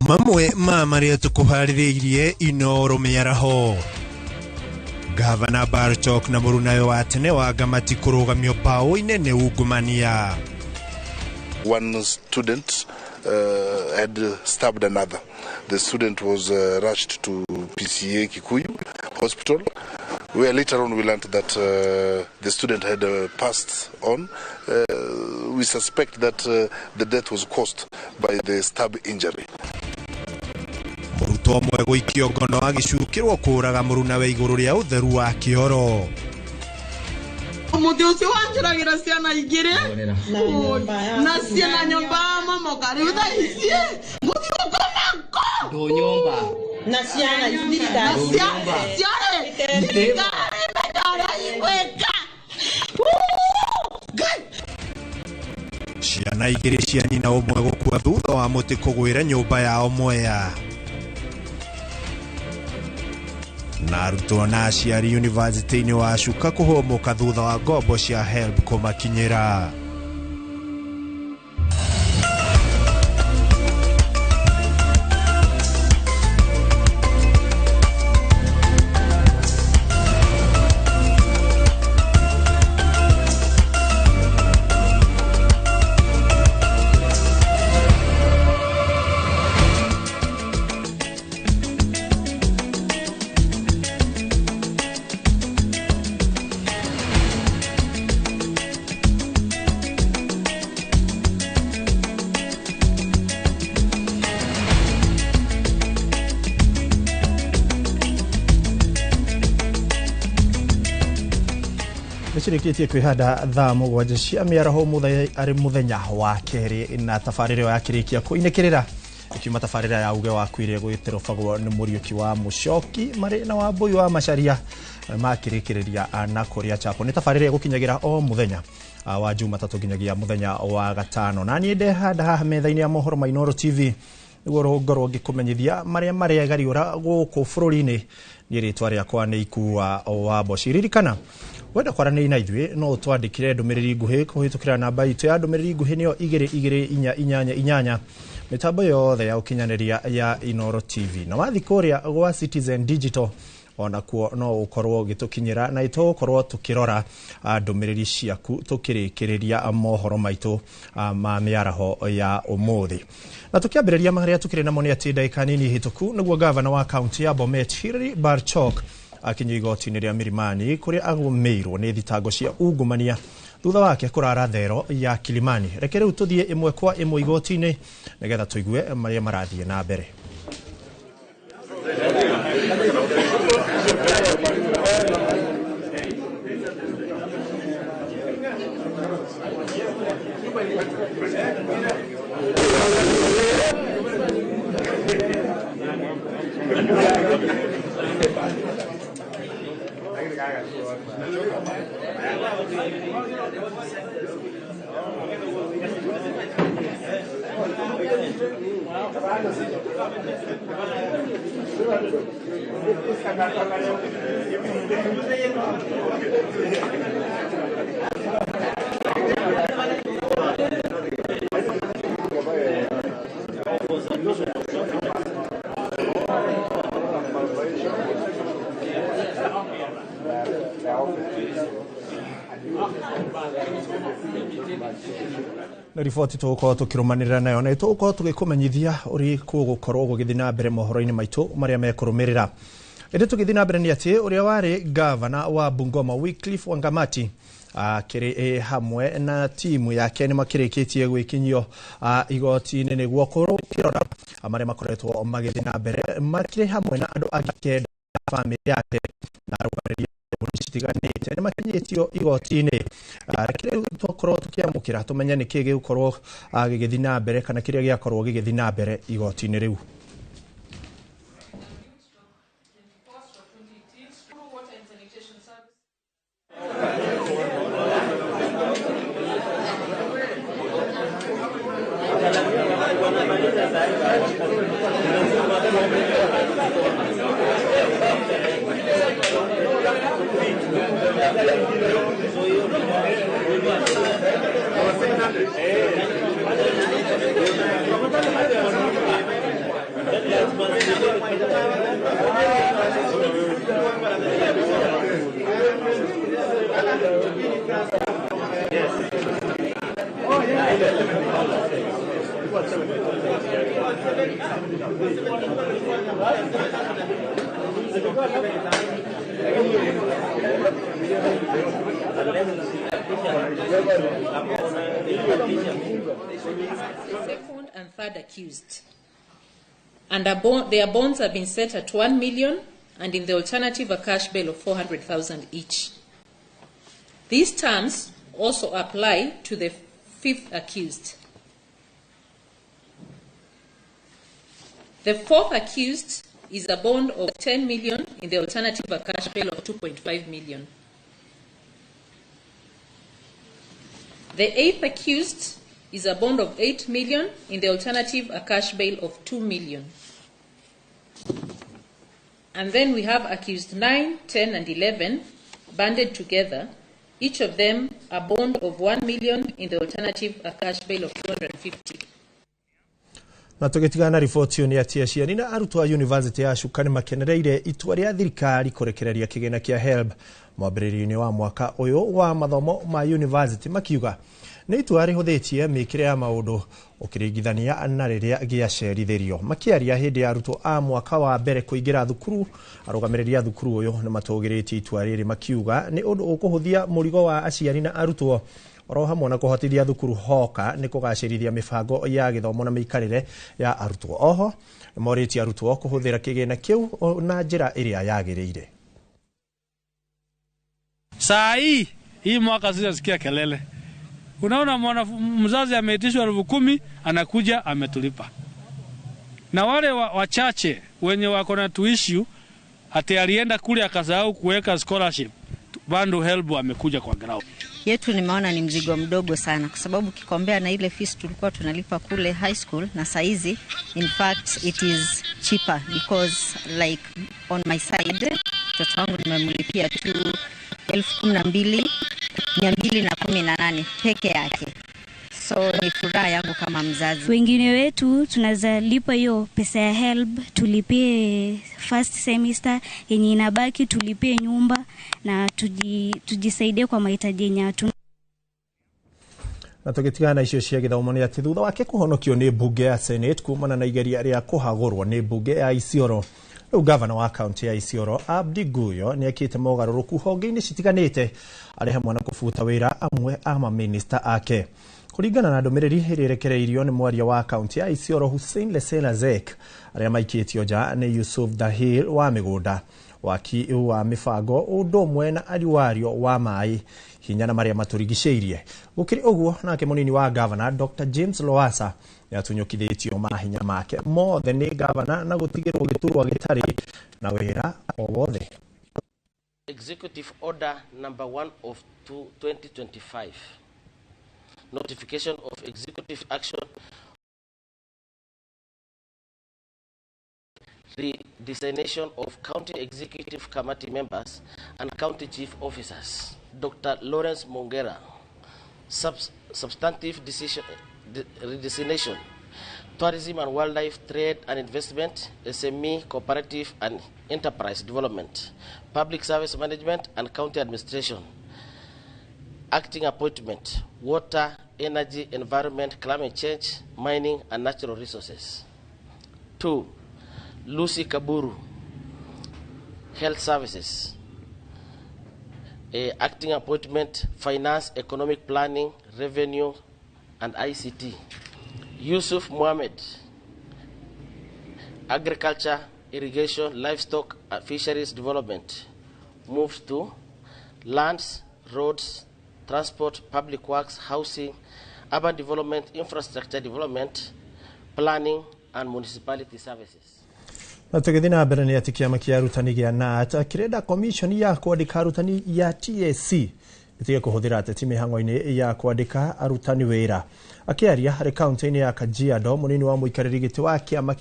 Mamwe ma marĩa tũkũharĩrĩirie Inooro mĩaraho. Gavana Barchok na mũrunawe wa tene wa Ngamati kũrũgamio mbaũ-inĩ nĩ ungumania. One student had stabbed another. The student was rushed to PCA Kikuyu Hospital, where later on we learned that the student had passed on. We suspect that the death was caused by the stab injury. Mũrutwo ũmwe gũikio ngono agĩcukĩrwo kũũraga mũrunawe igũrũ rĩa ũtheru wa kĩoro. Muti ucio wanjũragĩra ciana igĩrĩ na ciana nyũmba momoka rĩu thaa ici mũthiĩ gũkoma kũ Ndũnyũmba na ciana na ciarĩ thirikari menya ũrĩa igwĩka. Ngai. Ciana igĩrĩ cia nyina ũmwe gũkua thutha wa mũtĩ kũgwĩra nyũmba yao Mwea. Na arutwo na aciari yunivasĩtĩ-inĩ wa Chuka kũhũmũka thutha wa ngombo cia HELB kũmakinyĩra. Nĩcirĩkĩtie kwĩhanda thaa mũgwanja cia mĩaraho arĩ mũthenya wa kerĩ na tabarĩra ĩyo yakĩrĩkia kũinĩkĩrĩra ĩkiuma tabarĩra ya uge waku ĩrĩa ĩgwĩterobagwo nĩ Mũriũki wa Mũcoki marĩ na Wambũi wa Macharia makĩrĩkĩrĩria na kũrĩa chapo. Nĩ tabarĩra ĩgũkinyagĩra o mũthenya wa Jumatatũ nginyagia mũthenya wa gatano. Na niĩ ndehanda haha metha-inĩ ya mohoro ma Inooro TV nĩguo ngorwo ngĩkũmenyithia marĩa maregariũra gũkũ bũrũri-inĩ. Niĩ rĩtwa rĩakwa nĩ Ikua wa Mboci. Ririkana wenda kwaranĩria na ithuĩ no ũtwandĩkĩre ndũmĩrĩri nguhĩ kũhĩtũkĩra namba itũ ya ndũmĩrĩri nguhĩ nĩyo 22488 mĩtambo yothe ya ũkinyanĩria ya Inooro TV. Na wathiĩ kũrĩa gwa Citizen Digital onakuo no ũkorwo ũgĩtũkinyĩra na tũgũkorwo tũkĩrora ndũmĩrĩri ciaku tũkĩrĩkĩrĩria mohoro maitũ ma mĩaraho ya ũmũthĩ. Na tũkĩambĩrĩria marĩa tũkĩrĩ namo nĩ atĩ ndagĩka nini hĩtũku nĩguo gavana wa kaunti ya Bomet Hilary Barchok akinyio igoti-inĩ rĩa Milimani kũrĩa agũmĩirwo nĩ thitango cia ungumania thutha wake kũrara thero ya Kilimani. Reke rĩu tũthiĩ ĩmwe kwa ĩmwe igoti-inĩ nĩgetha tũigue marĩa marathiĩ na mbere. Na riboti tũgũkorwo tũkĩrũmanĩrĩra nayo na tũgũkorwo tũgĩkũmenyithia ũrĩa gũgũkorwo gũgĩthiĩ na mbere mohoro-inĩ maitũ marĩa mekũrũmĩrĩra. Ĩndĩ tũgĩthiĩ na mbere nĩ atĩ ũrĩa warĩ gavana wa Bungoma Wycliffe Wangamati akĩrĩ hamwe na timu yake nĩ makĩrĩkĩtie gwĩkinyio igoti-inĩ nĩguo kũrora marĩa makoretwo magĩthiĩ na mbere makĩrĩ hamwe na andũ angĩ kenda bamĩrĩ yake na arũgamĩrĩri citiganĩte nĩ makinyĩtio igoti-inĩ. Reke rĩu tũkorwo tũkĩamũkĩra tũmenye nĩ kĩĩ gĩgũkorwo gĩgĩthiĩ na mbere kana kĩrĩa gĩakorwo gĩgĩthiĩ na mbere igoti-inĩ rĩu. Second and third accused. And their bonds have been set at 1 million and in the alternative a cash bail of 400,000 each. These terms also apply to the fifth accused. The fourth accused is a bond of 10 million in the alternative a cash bail of 2.5 million. The eighth accused is a bond of 8 million in the alternative a cash bail of 2 million. And then we have accused 9, 10 and 11 banded together, each of them a bond of 1 million in the alternative a cash bail of 250. Na tũgĩtigana na riboti ĩyo nĩ atĩ aciari na arutwo a University ya Chuka nĩ makenereire itua rĩa thirikari kũrekereria kĩgĩna kĩa HELB mwambĩrĩrio-inĩ wa mwaka ũyũ wa mathomo ma university, makiuga nĩ itua rĩhũthĩtie mĩkĩre ya maũndũ ũkĩringithania na rĩrĩa gĩacerithĩrio. Makĩaria hĩndĩ ya arutwo a mwaka wa mbere kũingĩra thukuru, arũgamĩrĩri a thukuru ũyũ nĩ matũgĩrĩtie itua rĩrĩ makiuga nĩ ũndũ ũkũhũthia mũrigo wa aciari na arutwo oro hamwe na kũhotithia thukuru hoka nĩ kũgacĩrithia mĩbango ya gĩthomo na mĩikarĩre ya arutwo. Oho nĩmorĩtie arutwo kũhũthĩra kĩgĩna kĩu na njĩra ĩrĩa yagĩrĩire. Saa hii mwaka sijasikia kelele. Unaona mwana mzazi ameitishwa 10,000 anakuja ametulipa. Na wale wachache wenye wako na tuishu ati alienda kule akasahau kuweka scholarship, bado HELB amekuja kwa ground. Yetu nimeona ni mzigo mdogo sana kwa sababu kikombea na ile fees tulikuwa tunalipa kule high school na saizi, in fact it is cheaper because like on my side mtoto wangu nimemlipia tu 12,218 peke yake. So ni furaha yangu kama mzazi. Wengine wetu tunaweza lipa hiyo pesa ya HELB, tulipie first semester yenye inabaki, tulipie nyumba na tujisaidie kwa mahitaji yenye hatuna. Na tũgĩtigana na icio cia gĩthomo nĩ atĩ thutha wake kũhonokio nĩ mbunge ya Senate kumana na igeria rĩa kũhagũrwo nĩ mbunge ya Isiolo, rĩu gavana wa kaunti ya Isiolo Abdi Guyo nĩ ekĩte mogarũrũku honge-inĩ citiganĩte arĩ hamwe na kũbuta wĩra amwe a mamĩnĩsta ake. Kũringana na ndũmĩrĩri ĩrĩa ĩrekereirio nĩ mwaria wa kaunti ya Isiolo Hussein Lesela Zek, arĩa maikĩtio nja nĩ Yusuf Dahir wa mĩgũnda, waki wa mĩbango ũndũ ũmwe na ariwario wa maĩ, hinya na marĩa matũrigicĩirie. Gũkĩrĩ ũguo, nake mũnini wa gavana Dr. James Lowassa nĩatunyũkithĩtio mahinya make mothe nĩ gavana na gũtigĩrwo gĩturwa gĩtarĩ na wĩra o wothe. Executive Order number 1 of 2025. Notification of executive action redesignation of county executive committee members and county chief officers. Dr. Lawrence Mongera, substantive decision redesignation, tourism and wildlife, trade and investment, SME, cooperative and enterprise development, public service management and county administration. Acting appointment, water, energy, environment, climate change, mining and natural resources. 2. Lucy Kaburu, health services. Acting appointment, finance, economic planning, revenue and ICT. Yusuf Mohammed, agriculture, irrigation, livestock and fisheries development, moves to lands, roads, transport, public works, housing, urban development, infrastructure development, planning and municipality services. Na tũgĩthiĩ na mbere nĩ atĩ kĩama kĩa arutani gĩa KNUT kĩrenda commission ya kwandĩka arutani ya TSC ĩtige kũhũthĩra ateti mĩhang'o-inĩ ya kwandĩka arutani wĩra. Akĩaria harĩ kaunti-inĩ ya Kajiado, mũnini wa mũikarĩri gĩtĩ wa kĩama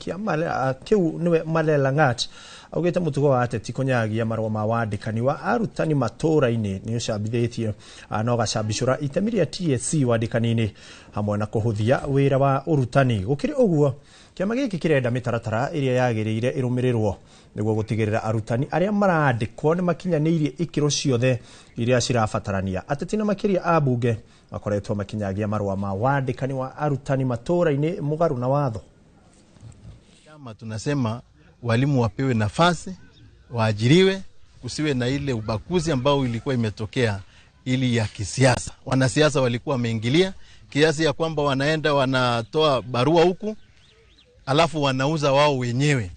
kĩu nĩwe Malela Ng'at augĩte mũtugo wa ateti kũnyagia marũa ma wandĩkani wa arutani matũũra-inĩ nĩ ũcambithĩtie na ũgacambicũra itemi rĩa TSC wandĩkani-inĩ hamwe na kũhũthia wĩra wa ũrutani. Gũkĩrĩ ũguo, kĩama gĩkĩ kĩrenda mĩtaratara ĩrĩa yagĩrĩire ĩrũmĩrĩrwo nĩguo gũtigĩrĩra arutani arĩa marandĩkwo nĩ makinyanĩirie ikĩro ciothe iria cirabatarania. Ateti na makĩria a mbunge makoretwo makinyagia marũa ma wandĩkani wa arutani matũũra-inĩ mũgarũ na watho. Chama tunasema walimu wapewe nafasi, waajiriwe, kusiwe na ile ubaguzi ambao ilikuwa imetokea ili ya kisiasa. Wanasiasa walikuwa wameingilia kiasi ya kwamba wanaenda wanatoa barua huku alafu wanauza wao wenyewe.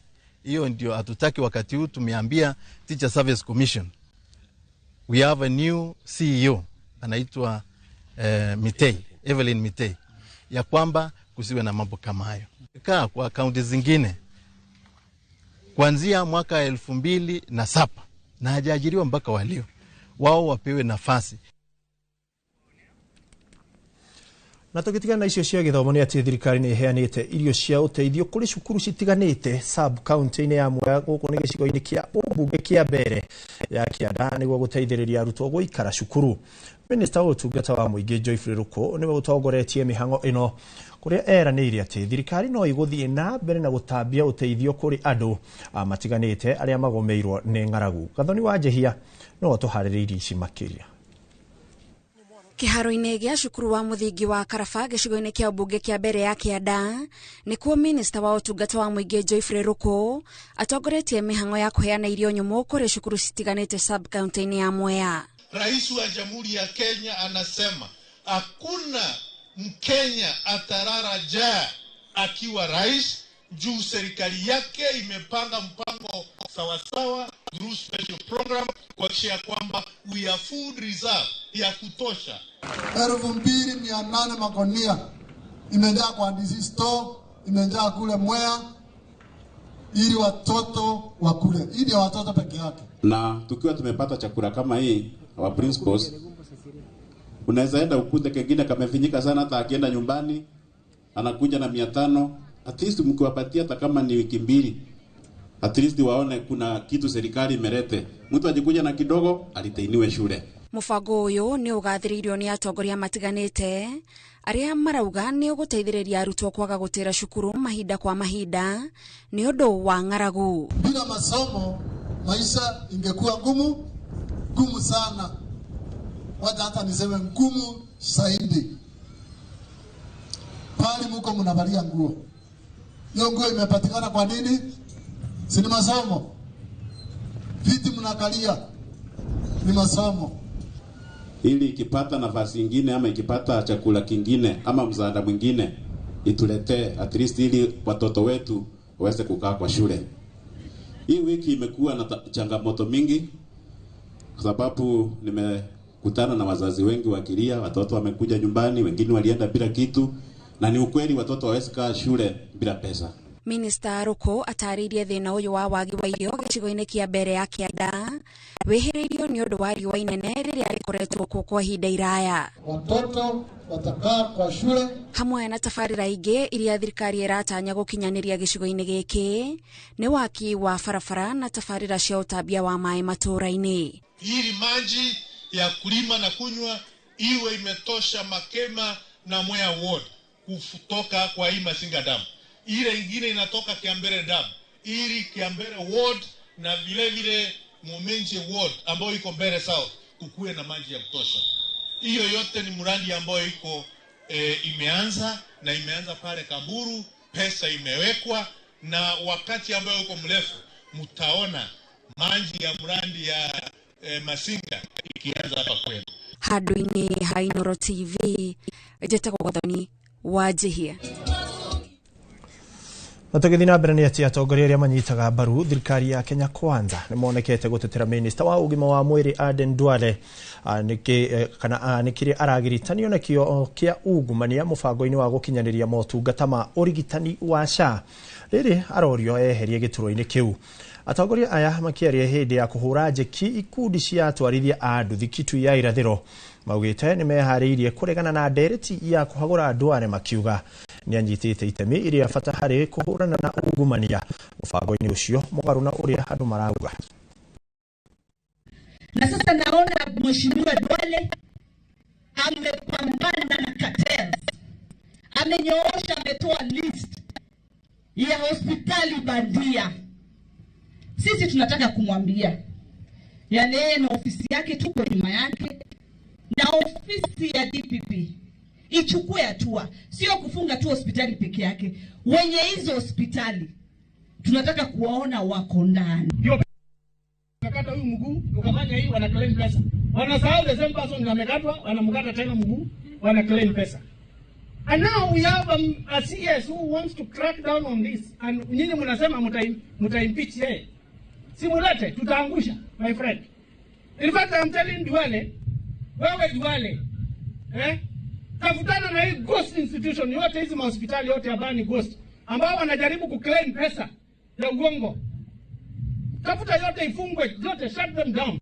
Hiyo ndio hatutaki. Wakati huu tumeambia Teacher Service Commission, we have a new CEO anaitwa Mitei, Evelyn Mitei, ya kwamba kusiwe na mambo kama hayo. Kaa kwa kaunti zingine kuanzia mwaka 2007 na hajaajiriwa mpaka walio wao wapewe nafasi. Na tũgĩtigana na icio cia gĩthomo nĩ atĩ thirikari nĩ ĩheanĩte irio cia ũteithio kũrĩ cukuru citiganĩte sub county-inĩ ya Mwea gũkũ nĩ gĩcigo-inĩ kĩa ũmbunge kĩa Mbere ya Kĩanda nĩguo gũteithĩrĩria arutwo gũikara cukuru. Minista wa ũtungata wa mũingĩ Geoffrey Ruku nĩwe ũtongoretie mĩhang'o ĩno kũrĩa eranĩire atĩ thirikari no ĩgũthiĩ na mbere na gũtambia ũteithio kũrĩ andũ matiganĩte arĩa magomeirwo nĩ ng'aragu. Gathoni wa Njehia no atũharĩrĩirie ici makĩria. Kĩharo-inĩ gĩa cukuru wa mũthingi wa Karaba gĩcigo-inĩ kĩa ũmbunge kĩa Mbere ya Kĩanda nĩkuo minista wa ũtungata wa mũingĩ Geoffrey Ruku atongoretie mĩhang'o ya kũheana irio nyũmũ kũrĩ cukuru citiganĩte sub county-inĩ ya Mwea. Rais wa Jamhuri ya Kenya anasema hakuna Mkenya atarara njaa akiwa rais, juu serikali yake imepanga mpango sawasawa through special program kuhakikisha kwamba we are food reserve ya kutosha. 2800 magunia imejaa kwa DC store, imejaa kule Mwea ili watoto wakule, ili watoto peke yake. Na tukiwa tumepata chakula kama hii, our principals, unaweza enda ukute kengine kamefinyika sana, hata akienda nyumbani anakuja na 500. At least mkiwapatia hata kama ni wiki mbili, at least waone kuna kitu serikali imelete. Mtu ajikuja na kidogo alitainiwe shule. Mũbango ũyũ nĩ ũgathĩrĩirio nĩ atongoria matiganĩte arĩa marauga nĩ ũgũteithĩrĩria arutwo kwaga gũtĩra cukuru mahinda kwa mahinda nĩ ũndũ wa ng'aragu. Bila masomo maisha ingekuwa ngumu ngumu sana, wacha hata niseme ngumu zaidi. Pali muko mnavalia nguo, hiyo nguo imepatikana kwa nini? Si ni masomo. Viti mnakalia ni masomo. Ili ikipata nafasi nyingine ama ikipata chakula kingine ama msaada mwingine ituletee at least, ili watoto wetu waweze kukaa kwa shule. Hii wiki imekuwa na changamoto mingi kwa sababu nimekutana na wazazi wengi wakilia, watoto wamekuja nyumbani, wengine walienda bila kitu, na ni ukweli watoto hawawezi kaa shule bila pesa. Minista Ruku atarĩirie thĩna ũyũ wa wagi wa irio gĩcigo-inĩ kĩa Mbere ya Kĩanda wĩhĩrĩirio nĩ ũndũ wa riũa inene rĩrĩa rĩkoretwo kuo kwa ihinda iraya. Watoto watakaa kwa shule hamwe na tabarĩra ingĩ iria thirikari ĩratanya gũkinyanĩria gĩcigo-inĩ gĩkĩ nĩ waki wa barabara na tabarĩra cia ũtambia wa maĩ matũũra-inĩ. Ili maji ya kulima na kunywa iwe imetosha Makema na Mwea Ward kutoka kwa hii Masinga Dam. Ile ingine inatoka Kiambere Dam, ili Kiambere Ward na vile vile Mumenje Ward ambayo iko Mbere South kukuwe na maji ya kutosha. Hiyo yote ni mradi ambayo iko imeanza na imeanza pale Kamburu, pesa imewekwa, na wakati ambayo uko mrefu mtaona maji ya mradi ya Masinga ikianza hapa kwetu. Handũ-inĩ ha Inooro TV, njĩtagwo Gathoni wa Njihia. Na tũgĩthiĩ na mbere nĩ atĩ atongoria arĩa manyitaga mbaru thirikari ya Kenya Kwanza nĩ monekete gũtetera minista wa ũgima wa mwĩrĩ Aden Duale nĩ kĩrĩa aragiritanio nakĩo kĩa ungumania mũbango-inĩ wa gũkinyanĩria motungata ma ũrigitani wa SHA rĩrĩ arorio eherie gĩturwa-inĩ kĩu. Atongoria aya makĩaria hĩndĩ ya kũhũra njeki ikundi cia atwarithia a nduthi Kitui ya irathĩro maugĩte nĩ meharĩirie kũregana na ndereti ya kũhagũra Duale makiuga nĩ anyitĩte itemi iria bata harĩ kũhũrana na ungumania mũbango-inĩ ũcio mũgarũ na ũrĩa andũ marauga. Na sasa naona Mheshimiwa Duale amepambana na cartels, amenyoosha, ametoa list ya hospitali bandia. Sisi tunataka kumwambia yani yeye na ofisi yake, tuko nyuma yake, na ofisi ya DPP ichukue hatua, sio kufunga tu hospitali peke yake. Wenye hizo hospitali Tunataka kuwaona wako ndani. Ukakata huyu mguu, ukafanya hii, wana claim pesa. Wanasahau the same person amekatwa, wanamkata tena mguu, wana claim pesa. And now we have a CS who wants to crack down on this. And nyinyi mnasema muta impeach yeye. Si mulete, tutaangusha, my friend. In fact, I'm telling Duale, wewe Duale, eh? Tafutana na hii ghost institution yote, hizi mahospitali yote ambayo ni ghost, ambao wanajaribu kuclaim pesa ya uongo. Tafuta yote ifungwe, yote, shut them down.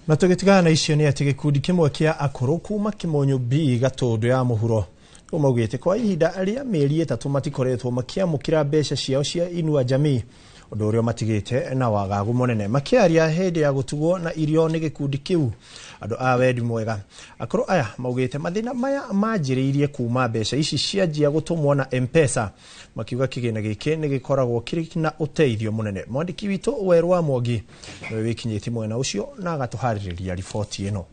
Na tũgĩtigana na icio nĩ atĩ gĩkundi kĩmwe kĩa akũrũ kuma Kĩmonyo B Gatũndũ ya mũhuro rĩu maugĩte kwa ihinda rĩa mĩeri 3 matikoretwo makĩamũkĩra mbeca ciao cia Inua Jamii, ũndũ ũrĩa matigĩte na wagagu mũnene. Makĩaria hĩndĩ ya gũtugwo na irio nĩ gĩkundi kĩu andũ a wendi mwega, akũrũ aya maugĩte mathĩna maya manjĩrĩirie kuma mbeca ici cianjia gũtũmwo na M-Pesa, makiuga kĩgĩna gĩkĩ nĩ gĩkoragwo kĩrĩ na ũteithio mũnene. Mwandĩki witũ Werũ wa Mwangi nĩwe wĩkinyĩtie mwena ũcio na agatũharĩrĩria riboti ĩno.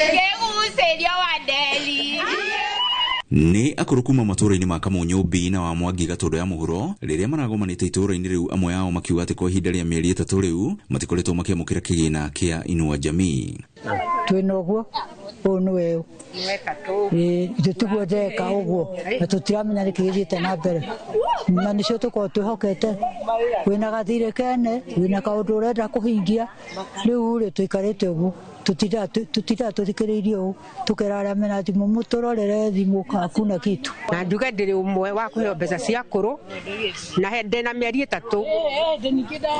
Ngĩgucĩrio wa nderi. Nĩ akũrũ kuma matũũra-inĩ ma Kamunyũ B na wa Mwangi Gatũndũ ya mũhuro rĩrĩa maragomanĩte itũũra-inĩ rĩu, amwe ao makiuga atĩ kwa ihinda rĩa mĩeri 3 rĩu matikoretwo makĩamũkĩra kĩgĩna kĩa Inua Jamii. Twĩna ũguo ũyũ nĩ weũ, ithuĩ tiguo ndeka ũguo na tũtiramenya nĩkĩ gĩthiĩte na mbere, na nĩcio tũkoragwo twĩhokete. Wĩna gathirĩ kene, wĩna kaũndũ ũrenda kũhingia, rĩu rĩ tũikarĩte ũguo, tũtindaga tũthikĩrĩirie ũũ, tũkera arĩa mena thimũ, mũtũrorere thimũ, hakuna kitu. Na njuge ndĩrĩ ũmwe wa kũheo mbeca cia kũrũ na ndĩna mĩeri 3,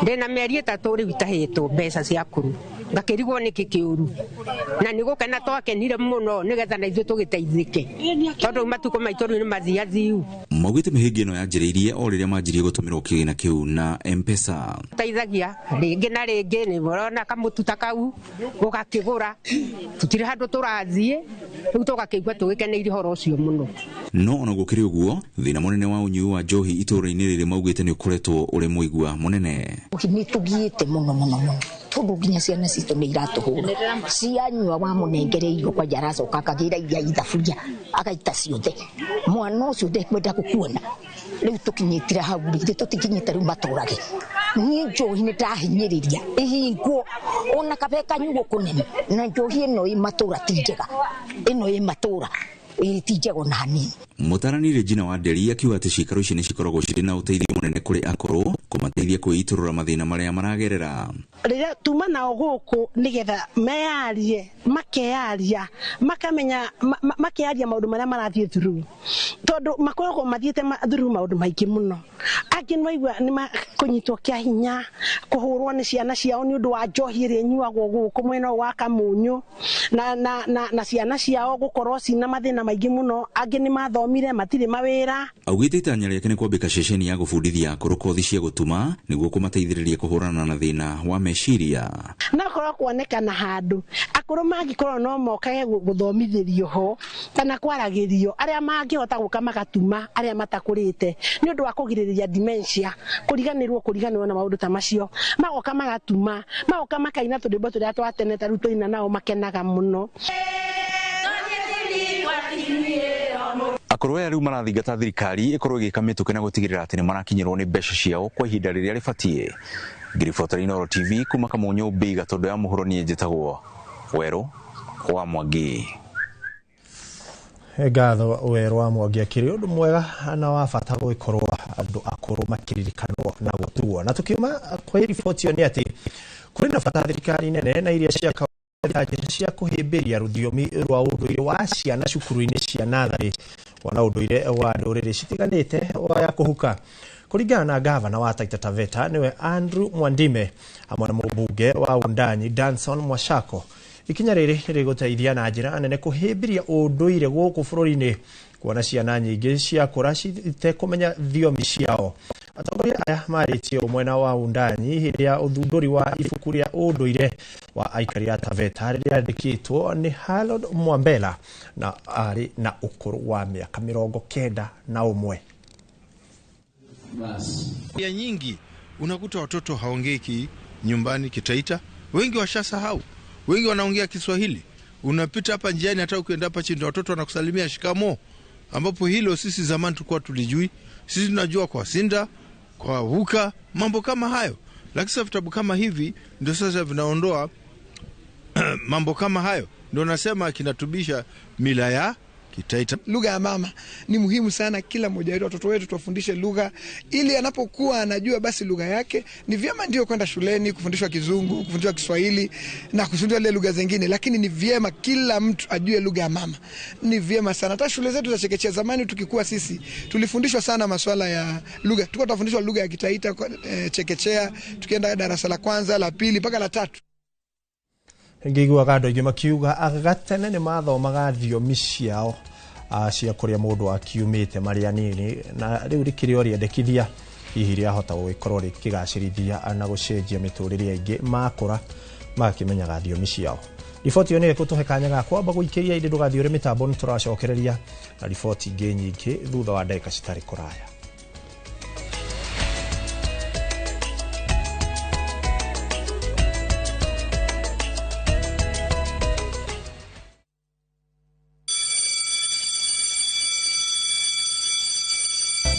ndĩna mĩeri 3 rĩu itahĩtwo mbeca cia kũrũ, ngakĩrigwo nĩkĩ kĩũru, na nĩ gũkena twakenire mũno nĩgetha na ithuĩ tũgĩteithĩke, tondũ matukũ maitũ rĩu nĩ mathiathiu. Maugĩte mĩhĩnga ĩno yanjĩrĩirie o rĩrĩa manjirie gũtũmĩrwo kĩgĩna kĩu na M-Pesa. Teithagia rĩngĩ na rĩngĩ, nĩ ũrona kamũtu ta kau ũgakĩgũra, tũtirĩ handũ tũrathiĩ, rĩu tũgakĩigua tũgĩkeneire ũhoro ũcio mũno. No ona gũkĩrĩ ũguo, thĩna mũnene wa ũnyui wa njohi itũũra-inĩ rĩrĩ maugĩte nĩ ũkoretwo ũrĩ mũigua mũnene. Nĩ tũgiĩte mũno mũno mũno, tondũ nginya ciana citũ nĩ iratũhũra, cianyua wamũnengereirio kwanja aracoka akagĩra iria ithaburia agaita ciothe, mwana ũcio ndekwenda gũkuona. Rĩu tũkinyĩtire hau rĩ, tũtikinyĩte rĩu matũrage. Niĩ njohi nĩ ndahinyĩrĩria ĩhingwo ona kabe kanyuo kũnene, na njohi ĩno ĩ matũra ti njega, ĩno ĩ matũra ti njega ona hanini. Mũtarani Regina wa Nderi akiuga atĩ ciikaro ici nĩ cikoragwo cirĩ na ũteithio mũnene kũrĩ akũrũ kũmateithia kwĩitũrũra mathĩna marĩa maragerera. Rĩrĩa tuma nao gũkũ nĩgetha meyarie, makeyaria, makamenya, makeyaria maũndũ marĩa marathiĩ through, tondũ makoragwo mathiĩte through maũndũ maingĩ mũno. Angĩ nĩwaigua nĩ kũnyitwo kĩa hinya, kũhũrwo nĩ ciana ciao nĩ ũndũ wa njohi ĩrĩa ĩnyuagwo gũkũ mwena ũyũ wa Kamunyũ, na ciana ciao gũkorwo cina mathĩna maingĩ mũno. Angĩ nĩ mathomire matirĩ mawĩra. Augĩte itanya rĩake nĩ kwambĩka ceceni ya gũbundithia akũrũ kothi cia gũtuma nĩguo kũmateithĩrĩria kũhũrana na thĩna wa meciria. Na korwo kuonekana handũ akũrũ mangĩkorwo no mokage gũthomithĩrio ho kana kwaragĩrio, arĩa mangĩhota gũka magatuma arĩa matakũrĩte nĩ ũndũ wa kũgirĩrĩria dementia, kũriganĩrwo na maũndũ ta macio, magoka magatuma, magoka makaina tũrwĩmbo tũrĩa twa tene ta rĩu tũina nao makenaga mũno. Akũrũ aya rĩu marathingata thirikari ĩkorwo ĩgĩka mĩtũkĩ na gũtigĩrĩra atĩ nĩ marakinyĩrwo nĩ mbeca ciao kwa ihinda rĩrĩa rĩbatiĩ. Ngĩribotera Inooro TV kuma Kamunyũ B Gatũndũ ya mũhuro, niĩ njĩtagwo Werũ wa Mwangi. Ngatho Werũ wa Mwangi, akĩrĩ ũndũ mwega na wa bata gũgĩkorwo andũ akũrũ makĩririkanwo na gũtuo. Na tũkiuma kwa riboti ĩyo nĩ atĩ kũrĩ na bata thirikari nene na iria cia njĩra cia kũhĩmbĩria rũthiomi rwa ũndũire wa ciana cukuru-inĩ cia natharĩ kuona ũndũire wa ndũrĩrĩ citiganĩte wa kũhuka. Kũringana na gavana wa Taita Taveta nĩwe Andrew Mwandime hamwe na mũmbunge wa Wundanyi Danson Mwashako, ikinya rĩrĩ rĩgũteithia na njĩra nene kũhĩmbĩria ũndũire gũkũ bũrũri-inĩ kuona ciana nyingĩ ciakũra citekũmenya thiomi ciao. Atongoria aya marĩtie mwena wa Wundanyi hĩndĩ ya ũthundũri wa ibuku rĩa ũndũire wa aikari a Taveta rĩrĩa rĩandĩkĩtwo nĩ Harold Mwambela na arĩ na ũkũrũ wa mĩaka 91. Ya nyingi unakuta watoto haongei nyumbani Kitaita, wengi washasahau, wengi wanaongea Kiswahili. Unapita hapa njiani, hata ukienda hapa chini watoto wanakusalimia shikamo. ambapo hilo sisi zamani tulikuwa tulijui. Sisi tunajua kwa sinda, kwa huka, mambo kama hayo, lakini sasa vitabu kama hivi ndio sasa vinaondoa mambo kama hayo, ndio nasema kinatubisha mila ya Kitaita. Lugha ya mama ni muhimu sana, kila mmoja wetu, watoto wetu tuwafundishe lugha, ili anapokuwa anajua basi lugha yake. Ni vyema ndio kwenda shuleni kufundishwa Kizungu, kufundishwa Kiswahili na kufundishwa ile lugha zingine, lakini ni vyema kila mtu ajue lugha ya mama. Ni vyema sana. Hata shule zetu za chekechea zamani tukikuwa sisi tulifundishwa sana masuala ya lugha. Tulikuwa tunafundishwa lugha ya Kitaita chekechea, tukienda darasa la kwanza, la pili mpaka la tatu. Ngĩiguaga andũ aingĩ makiuga gatene nĩ mathomaga thiomi ciao cia kũrĩa mũndũ akiumĩte marĩ anini, na rĩu rĩkĩrĩ o rĩendekithia hihi rĩahota gũgĩkorwo rĩkĩgacĩrithia na gũcenjia mĩtũrĩre aingĩ makũra magakĩmenyaga thiomi ciao. Riboti ĩyo nĩ ĩgũtũhe kanya ga kwamba gũikĩria indĩ ndũgathiĩ ũrĩ mĩtambo, nĩ tũracokereria na riboti ingĩ nyingĩ thutha wa ndagĩka citarĩ kũraya.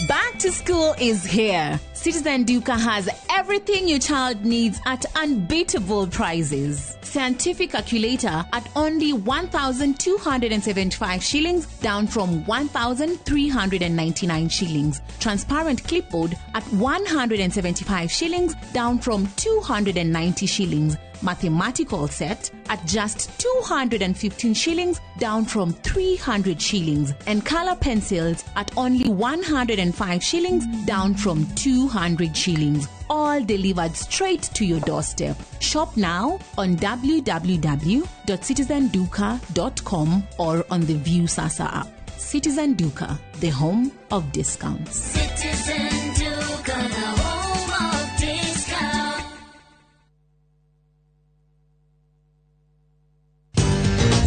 Back to school is here. Citizen Duka has everything your child needs at unbeatable prices. Scientific calculator at only 1,275 shillings, down from 1,399 shillings. Transparent clipboard at 175 shillings, down from 290 shillings. Mathematical set at just 215 shillings, down from 300 shillings. And color pencils at only 105 shillings, down from 200 shillings. All delivered straight to your doorstep. Shop now on www.citizenduka.com or on the View Sasa app. Citizen Duka, the home of discounts. Citizen Duka, the home of discounts.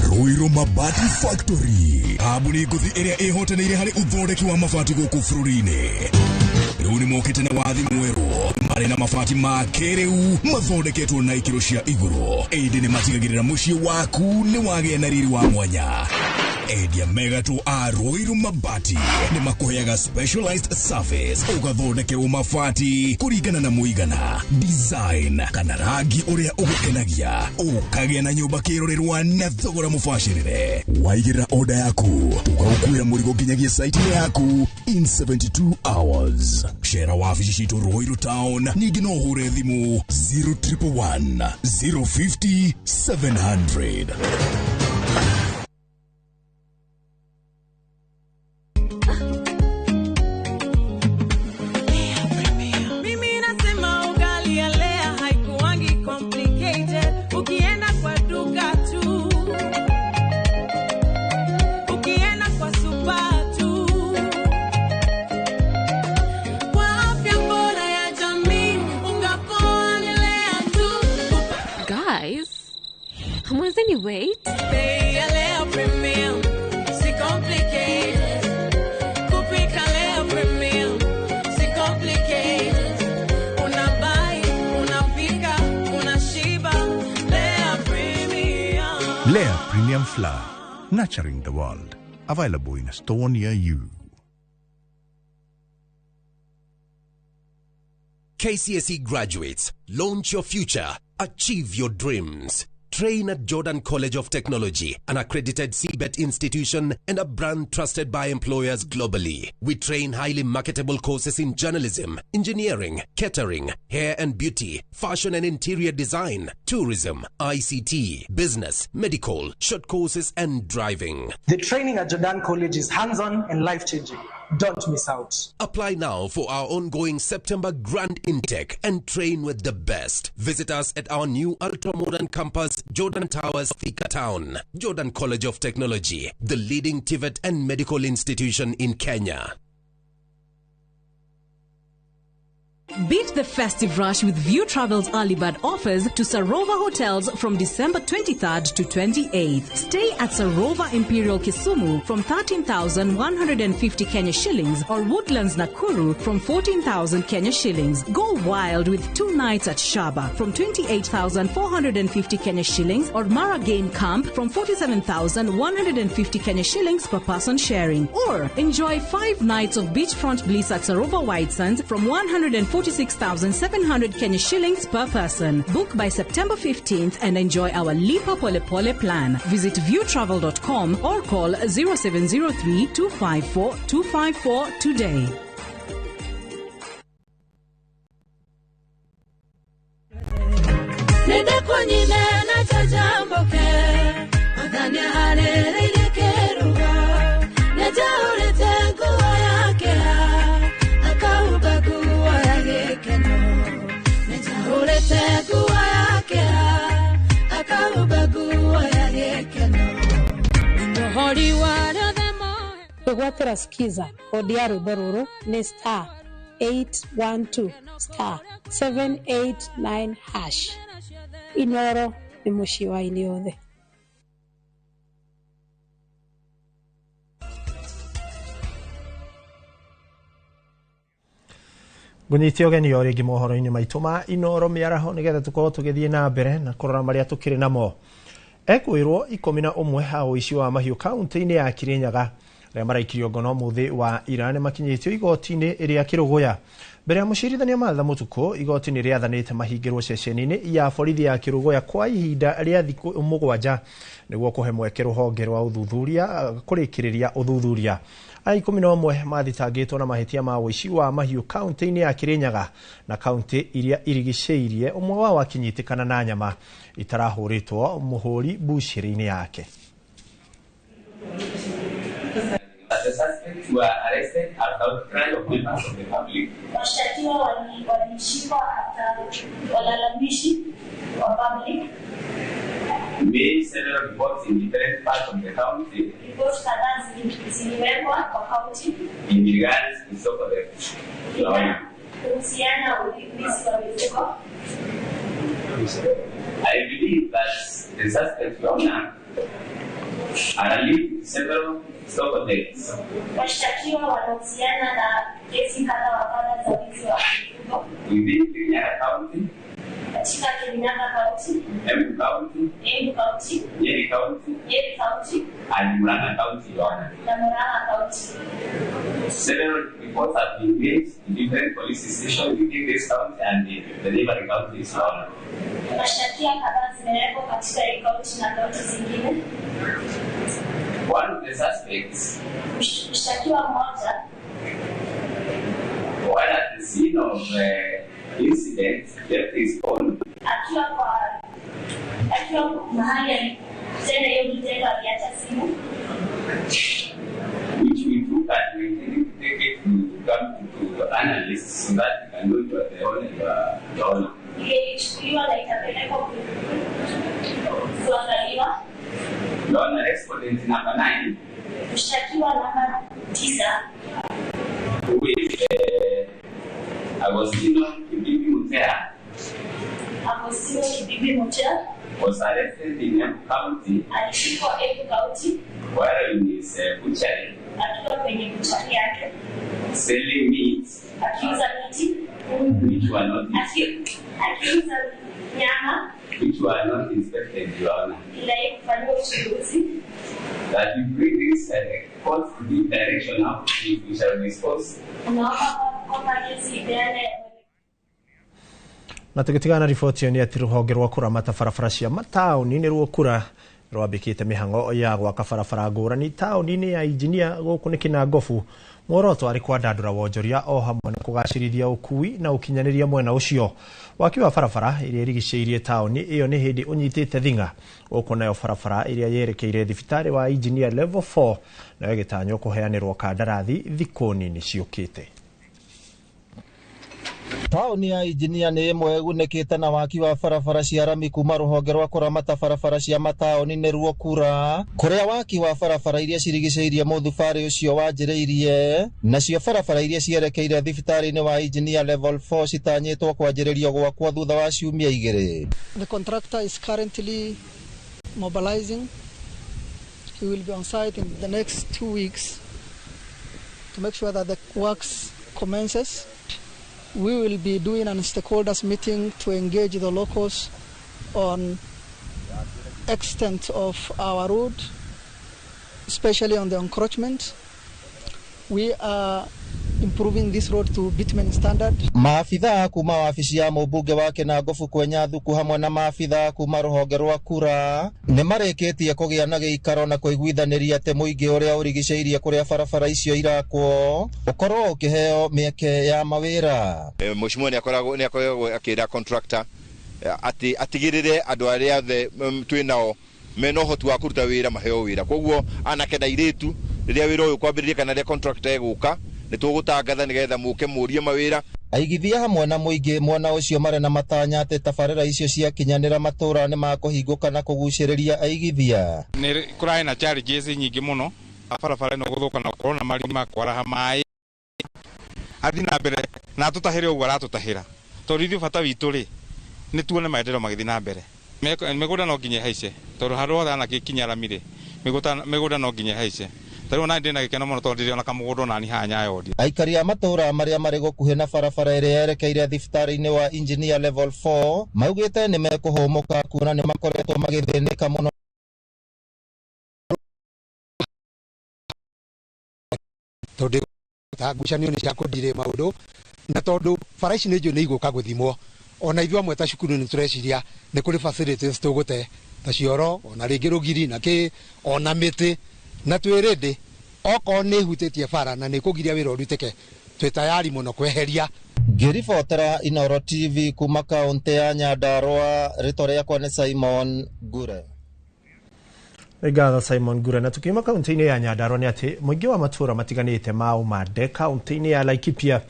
Ruiru Mabati Factory, kambuni ngũthi ĩrĩa ĩhotanĩire harĩ ũthondeki wa mabati gũkũ bũrũri-inĩ. Rĩu nĩ mokĩte na wathi mwerũ marĩ na mabati ma kĩrĩu mathondeketwo na ikĩro cia igũrũ, ĩndĩ nĩ matigagĩrĩra mũciĩ waku nĩ wagĩa na riri wa mwanya. Endia mega tu a Ruiru Mabati nĩ makũheaga specialized service, ũgathondekerwo mabati kũringana na mũigana, design kana rangi ũrĩa ũgũkenagia, ũkagĩa na nyũmba kĩrorerwa na thogora mũbacĩrĩre. Waigĩrĩra order yaku tũgagũkuĩra mũrigo nginyagia site-inĩ yaku in 72 hours. Cera wabici citũ Ruiru Town, ningĩ no ũhũre thimũ 0111 050 700. Mimi nasema ugali ya Lea haikuwangi complicated. Ukienda kwa duka tu, ukienda kwa super tu, kwa afya bora ya jamii, unga poa ni Lea tu. Guys, hamwezeni wait? Bei ya Lea Premium, si complicated. Kupika Lea Premium, si complicated. Unabuy, unapika, unashiba. Lea Premium. Lea Premium Flour, nurturing the world. Available in a store near you. KCSE graduates, launch your future, achieve your dreams. Train at Jordan College of Technology, an accredited CBET institution and a brand trusted by employers globally. We train highly marketable courses in journalism, engineering, catering, hair and beauty, fashion and interior design, tourism, ICT, business, medical, short courses and driving. The training at Jordan College is hands-on and life-changing. Don't miss out. Apply now for our ongoing September grand intake and train with the best. Visit us at our new ultra-modern campus, Jordan Towers, Thika Town. Jordan College of Technology, the leading TVET and medical institution in Kenya. Beat the festive rush with View Travel's early bird offers to Sarova Hotels from December 23rd to 28th. Stay at Sarova Imperial Kisumu from 13,150 Kenya shillings or Woodlands Nakuru from 14,000 Kenya shillings. Go wild with 2 nights at Shaba from 28,450 Kenya shillings or Mara Game Camp from 47,150 Kenya shillings per person sharing. Or enjoy 5 nights of beachfront bliss at Sarova White Sands from 146,700 Kenya shillings per person. Book by September 15th and enjoy our Lipa Pole Pole plan. Visit viewtravel.com or call 0703 254 254 today. Kwĩgwatĩra skiza kodi ya rwĩmbo rũrũ nĩ star 812 star 789 hash. Inoro nĩ mũciĩ wa aini othe. Ngũnyite ũgeni o rĩngĩ mohoro-inĩ maitũ ma Inoro mĩaraho nĩgetha tũkorwo tũgĩthiĩ na mbere na kũrora marĩa tũkĩrĩ namo. Ekwĩrwo 11 a ũici wa mahiũ kaunti-inĩ ya Kirinyaga arĩa maraikirio ngono mũthĩ wa ira nĩ makinyĩtio igoti-inĩ rĩa Kĩrũgũya. Mbere ya mũcirithania Martha Mũtukũ, igoti nĩ rĩathanĩte mahingĩrwo ceceni-inĩ ya borithi ya Kĩrũgũya kwa ihinda rĩa thikũ 7 nĩguo kũhe mweke rũhonge rwa ũthuthuria kũrĩkĩrĩria ũthuthuria. Aya 11 mathitangĩtwo na mahĩtia ma ũici wa mahiũ kaunti-inĩ ya Kirinyaga na kaunti iria irigicĩirie, ũmwe wao akinyitĩkana na nyama itarahũrĩtwo mũhũri mbucĩrĩ-inĩ yake. The suspects were arrested after outcry of members of the public. Washtakiwa walishikwa after walalamishi wa public. Made several reports in different parts of the county. Reports kadhaa ziliwekwa kwa county. In regards to so-called kuhusiana na wizi wa mifugo. I believe that the suspects were are linked to several so-called. Washtakiwa wanahusiana na kesi kadha wa kadha za wizi wa mifugo. Within Kirinyaga County, katika Kirinyaga County, Embu County, Embu County, Nyeri County, Nyeri County, and Murang'a County, na Murang'a County. Several reports have been made in different police stations within this county and the neighboring counties. Mashtaka kadhaa zimewekwa katika hii county na county zingine. One of the suspects, mshtakiwa mmoja, while at the scene of incident, left his phone. Akiwa mahali alitenda hiyo kitendo aliacha simu, which we took and we intended to take it to come to analysts so that we can know you are the owner, you are the owner. Ilichukuliwa na ikapelekwa kuangaliwa. The owner, respondent number 9, mshtakiwa namba 9, who is Agostino Kibibi Mutea, Agostino Kibibi Mutea, was arrested in Embu County, alishikwa Embu County, while in his butchery, akiwa kwenye buchari yake, selling meat, akiuza miti, which were not akiuza nyama, which were not inspected, Your Honor. Bila kufanyiwa uchunguzi. That we bring this court to the direction of we shall dispose. Naomba kwamba kesi ipeane. Na tugitigana na riboti ĩyo nĩ atĩ rũhonge rwa kũramata barabara cia mataũni nĩ ruokura rwambĩkĩte mĩhang'o ya gwaka barabara ngũrani taũni-inĩ ya Injinia gũkũ nĩ Kĩnangobu. Muoroto arĩ kwandandũra wonjoria o hamwe na kũgacĩrithia ũkui na ũkinyanĩria mwena ũcio. Waki wa barabara ĩrĩa ĩrigicĩirie taũni ĩyo nĩ hĩndĩ ũnyitĩte thing'a, gũkũ nayo barabara ĩrĩa yerekeire thibitarĩ wa Injinia level 4 nayo ĩgĩtanywo kũheanĩrwo kandarathi thikũ nini ciũkĩte. Taũni ya Injinia nĩ ĩmwe ĩgunĩkĩte na waki wa barabara cia rami kuma rũhonge rwa kũramata barabara cia mataũni nĩruo KURA, kũrĩa waki wa barabara iria cirigicĩirie mũthubarĩ ũcio wanjĩrĩirie, nacio barabara iria cierekeire thibitarĩ-inĩ wa Injinia Level 4 citanyĩtwo kwanjĩrĩrio gwakwo thutha wa ciumia 2. The contractor is currently mobilizing. He will be on site in the next 2 weeks to make sure that the works commences. We will be doing an stakeholders meeting to engage the locals on extent of our road, especially on the encroachment. We are improving this road to bitumen standard. Maabithaa kuma wabici ya mũmbunge wa Kĩnangobu Kwenya Thuku hamwe na maabithaa kuma rũhonge rwa KURA nĩ marĩkĩtie kũgĩa na gĩikaro na kũiguithanĩria atĩ mũingĩ ũrĩa ũrigicĩirie kũrĩa barabara icio irakwo ũkorwo ũkĩheo mĩeke ya mawĩra. Mheshimiwa nĩ akoragwo akĩra contractor atĩ atigĩrĩre andũ arĩa othe twĩ nao mena ũhoti wa kũruta wĩra maheo wĩra. Koguo anake na airĩtu rĩrĩa wĩra ũyũ kwambĩrĩria kana rĩrĩa contractor egũka nĩ tũgũtangatha nĩgetha mũke mũrie mawĩra. Aigithia hamwe na mũingĩ mwena ũcio marĩ na matanya atĩ tabarĩra icio ciakinyanĩra matũra nĩ makũhingũka na kũgucĩrĩria aigithia. Nĩ kũrarĩ na challenges nyingĩ mũno, barabara ĩno gũthũka na gũkorwo na marima kwaraha maĩ athi na mbere na atũtahĩre ũguo aratũtahĩra, tondũ ithuĩ bata witũ rĩ nĩ tuone maendeleo magĩthiĩ na mbere. Mĩgũnda no nginya ĩhaice, tondũ handũ hothe anake ikinya rami rĩ, mĩgũnda no nginya ĩhaice. Tarĩu ona ndĩ na gĩkeno mũno tondũ ndĩrĩ ona kamũgũnda onani haha Nyayo. Aikari a matũra marĩa marĩ gũkuhĩ na barabara ĩrĩa yerekeire thibitarĩ-inĩ wa Engineer Level 4 maugĩte nĩ mekũhũmũka kuona nĩ makoretwo magĩthĩnĩka mũno. Tondũ ta ngucanio nĩ cia kũndirĩ maũndũ, na tondũ bara ici nĩ njũĩ nĩ igũka gũthimwo, ona ithuĩ amwe ta cukuru nĩ tũreciria nĩ kũrĩ facilities tũgũte ta cioro ona rĩngĩ rũgiri na kĩ ona mĩtĩ, na twĩ ready okorwo nĩ ĩhutĩtie bara na nĩ kũgiria wĩra ũrutĩke, twĩ tayari mũno kweheria. Ngĩribotera Inooro TV kuma kaũntĩ ya Nyandarua, rĩtwa rĩakwa nĩ Simon Ngure. Ngatho Simon Ngure. Na tukiuma kaũntĩ-inĩ ya Nyandarua nĩ atĩ mũingĩ wa matũra matiganĩte ma Ũmande kaũntĩ-inĩ ya Laikipia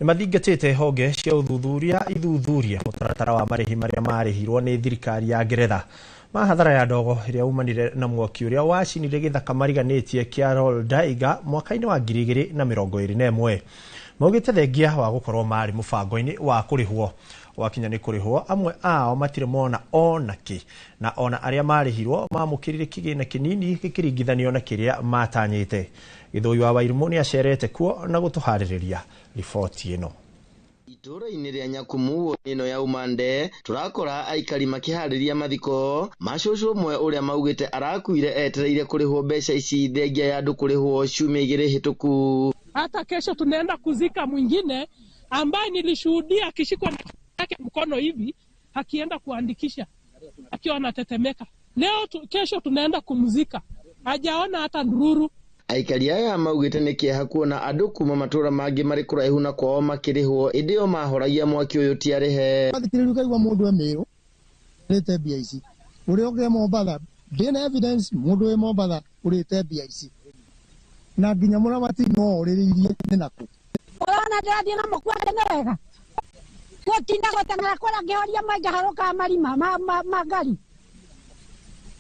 nĩ mathingatĩte honge cia ũthuthuria ithuthurie mũtaratara wa marĩhi marĩa marĩhirwo nĩ thirikari ya Ngeretha ma hathara ya ndogo ĩrĩa umanire na mwaki ũrĩa wacinire gĩthaka mariganĩtie kĩa Roldaiga mwaka-inĩ wa 2021. Maugĩte thengia wa gũkorwo marĩ mũbango-inĩ wa kũrĩhwo wakinya nĩ kũrĩhwo, amwe ao matirĩ mona ona kĩ, na ona arĩa marĩhirwo mamũkĩrire kĩgĩna kĩnini gĩkĩringithanio na kĩrĩa matanyĩte. Gĩthũi wa Wairimũ nĩ acerete kuo na gũtũharĩrĩria riboti ĩno. Itũũra-inĩ rĩa Nyakumu ĩno ya Umande tũrakora aikari makĩharĩria mathiko ma cũcũ ũmwe ũrĩa maugĩte arakuire etereire kũrĩhwo mbeca ici thengia ya andũ kũrĩhwo ciumia 2 hĩtũku. Hata kesho tunaenda kuzika mwingine ambaye nilishuhudia akishikwa na yake mkono hivi akienda kuandikisha akiwa anatetemeka. Leo kesho tunaenda kumzika, hajaona hata ndururu. Aikari aya maugĩte nĩ kĩeha kuona andũ kuma matũra mangĩ marĩ kũraihu na kwao makĩrĩhwo ĩndĩ o mahoragia mwaki ũyũ ti arĩhe. Mathikĩrĩria ũkaigua mũndũ e Mĩrũ ũrĩte mbia ici, ũrĩa ũngĩ e Mombatha, ndĩna evidence mũndũ wĩ Mombatha ũrĩte mbia ici, na nginya mũramati no orĩrĩirie nĩ nakũ. Ũrona ndĩrathiĩ na mũkwa nĩ wega gũtinda gũteng'era kũrĩa ngĩhoria maĩ ngaharũkaga marima ma ngari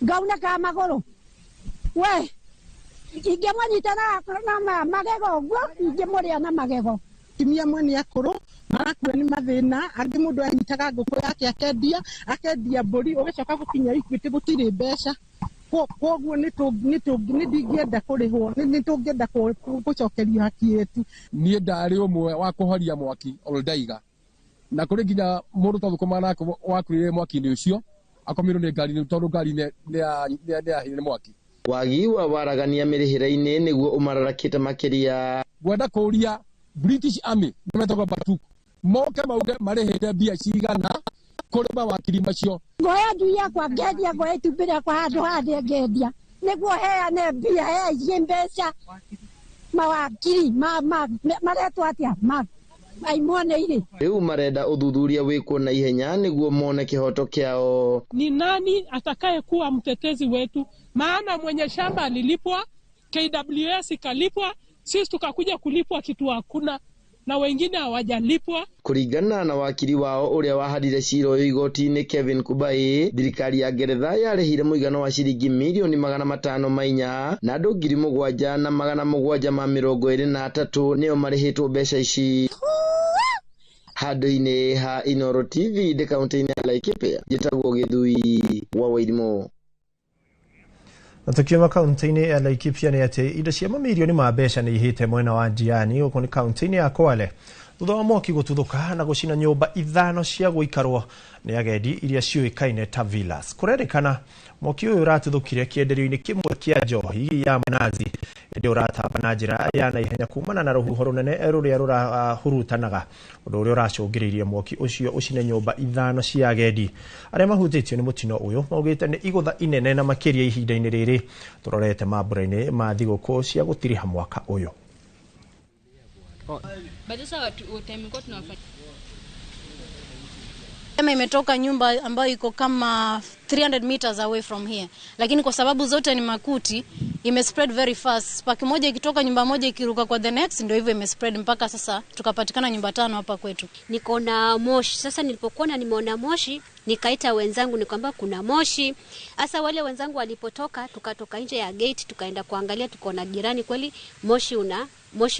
ngaunĩkaga magũrũ we ingĩmũnyita na magego ũguo ingĩmũrĩa na magego. Atumia amwe nĩ akũrũ marakua nĩ mathĩna, angĩ mũndũ anyitaga ngũkũ yake akendia, akendia mbũri, ũgĩcoka gũkinya Equity gũtirĩ mbeca. Koguo nĩ ndingĩenda kũrĩhwo, nĩ tũngĩenda gũcokerio haki yetu. Niĩ ndarĩ ũmwe wa kũhoria mwaki Oldaiga, na kũrĩ nginya mũndũ twathũkũmaga nake wakuire mwaki-inĩ ũcio akomirwo nĩ ngari tondũ ngari nĩ yahĩire nĩ mwaki. Wagi wa waragania mĩrĩhĩre-inĩ nĩguo ũmararakĩte makĩria. Ngwenda kũũria British Army nĩmetagwo Batuk moke mauge marĩhĩte mbia cigana kũrĩ mawakiri macio. Ngoya njui yakwa ngendia, ngoya itumbĩ rĩakwa handũ harĩa ngendia nĩguo heane mbia heigie mbeca mawakiri maretwo atĩa aimuoneire. Rĩu marenda ũthuthuria wĩkwo na ihenya nĩguo mone kĩhoto kĩao. Ni nani atakayekuwa mtetezi wetu? Maana mwenye shamba alilipwa, KWS ikalipwa, sisi tukakuja kulipwa kitu hakuna. na wengine hawajalipwa. Kuringana na wakiri wao uria waharire cira uyu igoti-inĩ Kevin Kubai, thirikari ya Ngeretha yarĩhire mũigana wa ciringi mirioni 504 na andũ 7,723 nĩo marĩhĩtwo mbeca ici. Handũ-inĩ ha Inooro TV ndĩ kaunti-inĩ ya Laikipia, njĩtagwo Gĩthui wa Wairimu. Na tukiuma kaunti-inĩ ya Laikipia nĩ atĩ indo cia mamirioni ma mbeca nĩ ihĩte mwena wa Diani gũkũ nĩ kaunti-inĩ ya Kwale thutha wa mwaki gũtuthũka na gũcina nyũmba 5 cia gũikarwo nĩ agendi iria ciũĩkaine ta villas. Kũrerĩkana mwaki ũyũ ũratuthũkire kĩenderio-inĩ kĩmwe kĩa njohi ya manazi ĩndĩ ũratamba na njĩra ya naihenya kumana na rũhuho rũnene rũrĩa rũrahurutanaga, ũndũ ũrĩa ũracũngĩrĩirie mwaki ũcio ũcine nyũmba 5 cia agendi. Arĩa mahutĩtio nĩ mũtino ũyũ maugĩte nĩ igũtha inene na makĩria ihinda-inĩ rĩrĩ tũrorete mambura-inĩ ma thigũkũ cia gũtiriha mwaka ũyũ. Imetoka nyumba ambayo iko kama 300 meters away from here, lakini kwa sababu zote ni makuti ime spread very fast. Spark moja ikitoka nyumba moja ikiruka kwa the next, ndio hivyo ime spread mpaka sasa tukapatikana nyumba 5 hapa kwetu. Niko na moshi sasa, nilipokuona nimeona moshi nikaita wenzangu nikwamba kuna moshi. Sasa wale wenzangu walipotoka tukatoka nje ya gate tukaenda kuangalia, tukaona jirani kweli moshi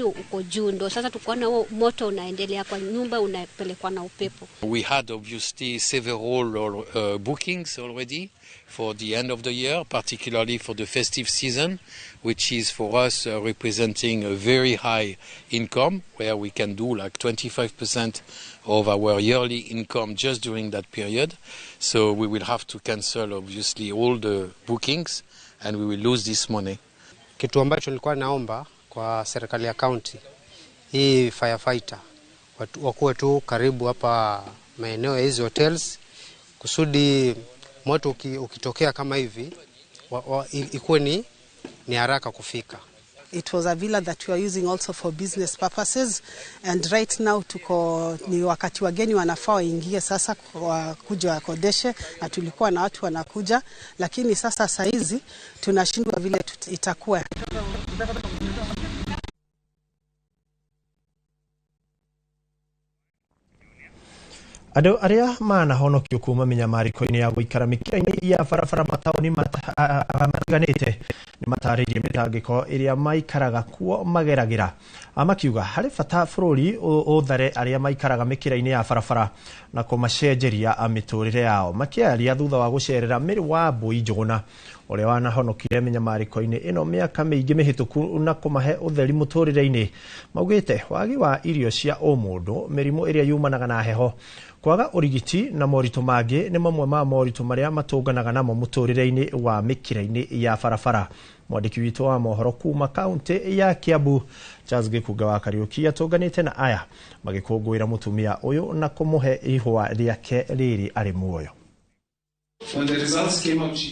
uko juu, ndo sasa tukaona huo moto unaendelea kwa nyumba unapelekwa na upepo. We had obviously several bookings already for the end of the year, particularly for the festive season, which is for us representing a very high income, where we can do like 25% of our yearly income just during that period. So we will have to cancel obviously all the bookings and we will lose this money. Kitu ambacho nilikuwa naomba kwa serikali ya county, hii firefighter wakuwe tu karibu hapa maeneo ya hizi hotels, kusudi moto ukitokea kama hivi ikuwe ni haraka kufika. It was a villa that we are using also for business purposes, and right now tuko ni wakati wageni wanafaa waingie sasa kwa kuja wakodeshe, na tulikuwa na watu wanakuja, lakini sasa saizi tunashindwa vile itakuwa. Andũ arĩa manahonokio kuma mĩnyamarĩko-inĩ ya gũikara mĩkĩra-inĩ ya barabara mataũni matiganĩte nĩ matarĩirie mĩtangĩko ĩrĩa maikaraga kuo mageragĩra, makiuga harĩ bata bũrũri ũthare arĩa maikaraga mĩkĩra-inĩ ya barabara na kũmacenjeria mĩtũrĩre yao. Makĩaria thutha wa gũcerera Mary Wambui Njũgũna ũrĩa wanahonokire mĩnyamarĩko-inĩ ĩno mĩaka mĩingĩ mĩhĩtũku na kũmahe ũtheri mũtũrĩre-inĩ, maugĩte wagi wa irio cia ũmũndũ, mĩrimũ ĩrĩa yumanaga na heho, kwaga ũrigiti na moritũ mangĩ nĩ mamwe ma moritũ marĩa matũnganaga namo mũtũrĩre-inĩ wa mĩkĩra-inĩ ya barabara. Mwandĩki witũ wa mohoro kuma kaunti ya Kiambu Charles Gĩkunga wa Kariũki atũnganĩte na aya magĩkũngũĩra mũtumia ũyũ na kũmũhe ihũa rĩake rĩrĩ arĩ muoyo.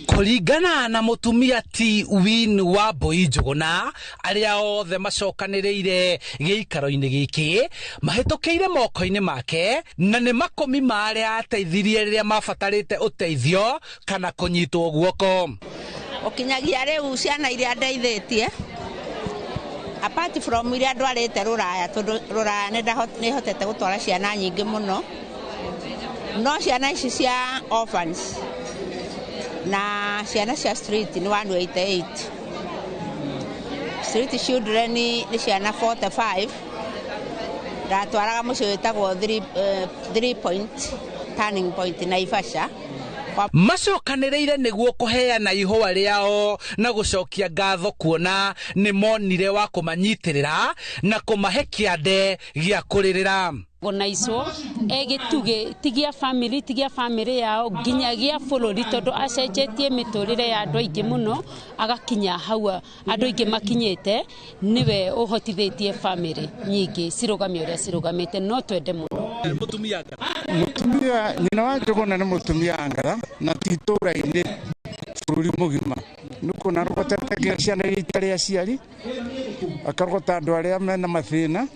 Kũringana na mũtumia T Win Wambui Njũgũna, arĩa othe macokanĩrĩire gĩikaro-inĩ gĩkĩ mahĩtũkĩire moko-inĩ make na nĩ makũmi ma arĩa ateithirie rĩrĩa mabatarĩte ũteithio kana kũnyitwo guoko. Ũkinyagia rĩu ciana iria ndeithĩtie apart from iria ndwarĩte rũraya, tondũ rũraya nĩ hotete gũtwara ciana nyingĩ mũno, no ciana ici cia orphans na ciana cia street ni 188, street children ni ciana 45, ndatwaraga mũciĩ wĩtagwo 3 point turning point Naivasha. Macokanĩrĩire nĩguo kũheana ihũa rĩao na gũcokia ngatho kuona nĩ monire wa kũmanyitĩrĩra na kũmahe kĩande gĩa kũrĩrĩra. Gonaicwo egĩtugĩ ti gĩa family, ti gĩa family yao nginya gĩa bũrũri, tondũ acenjetie mĩtũrĩre ya andũ aingĩ mũno agakinya hau andũ aingĩ makinyĩte, nĩwe ũhotithĩtie family nyingĩ cirũgamie ũrĩa cirũgamĩte, no twende mũno. Mũtumia nyina wa Njũgũna nĩ mũtumia ngatha na ti itũũra-inĩ bũrũri mũgima, nĩ kuona arogotete nginya ciana iria itarĩ aciari, akarogota andũ arĩa mena mathĩna,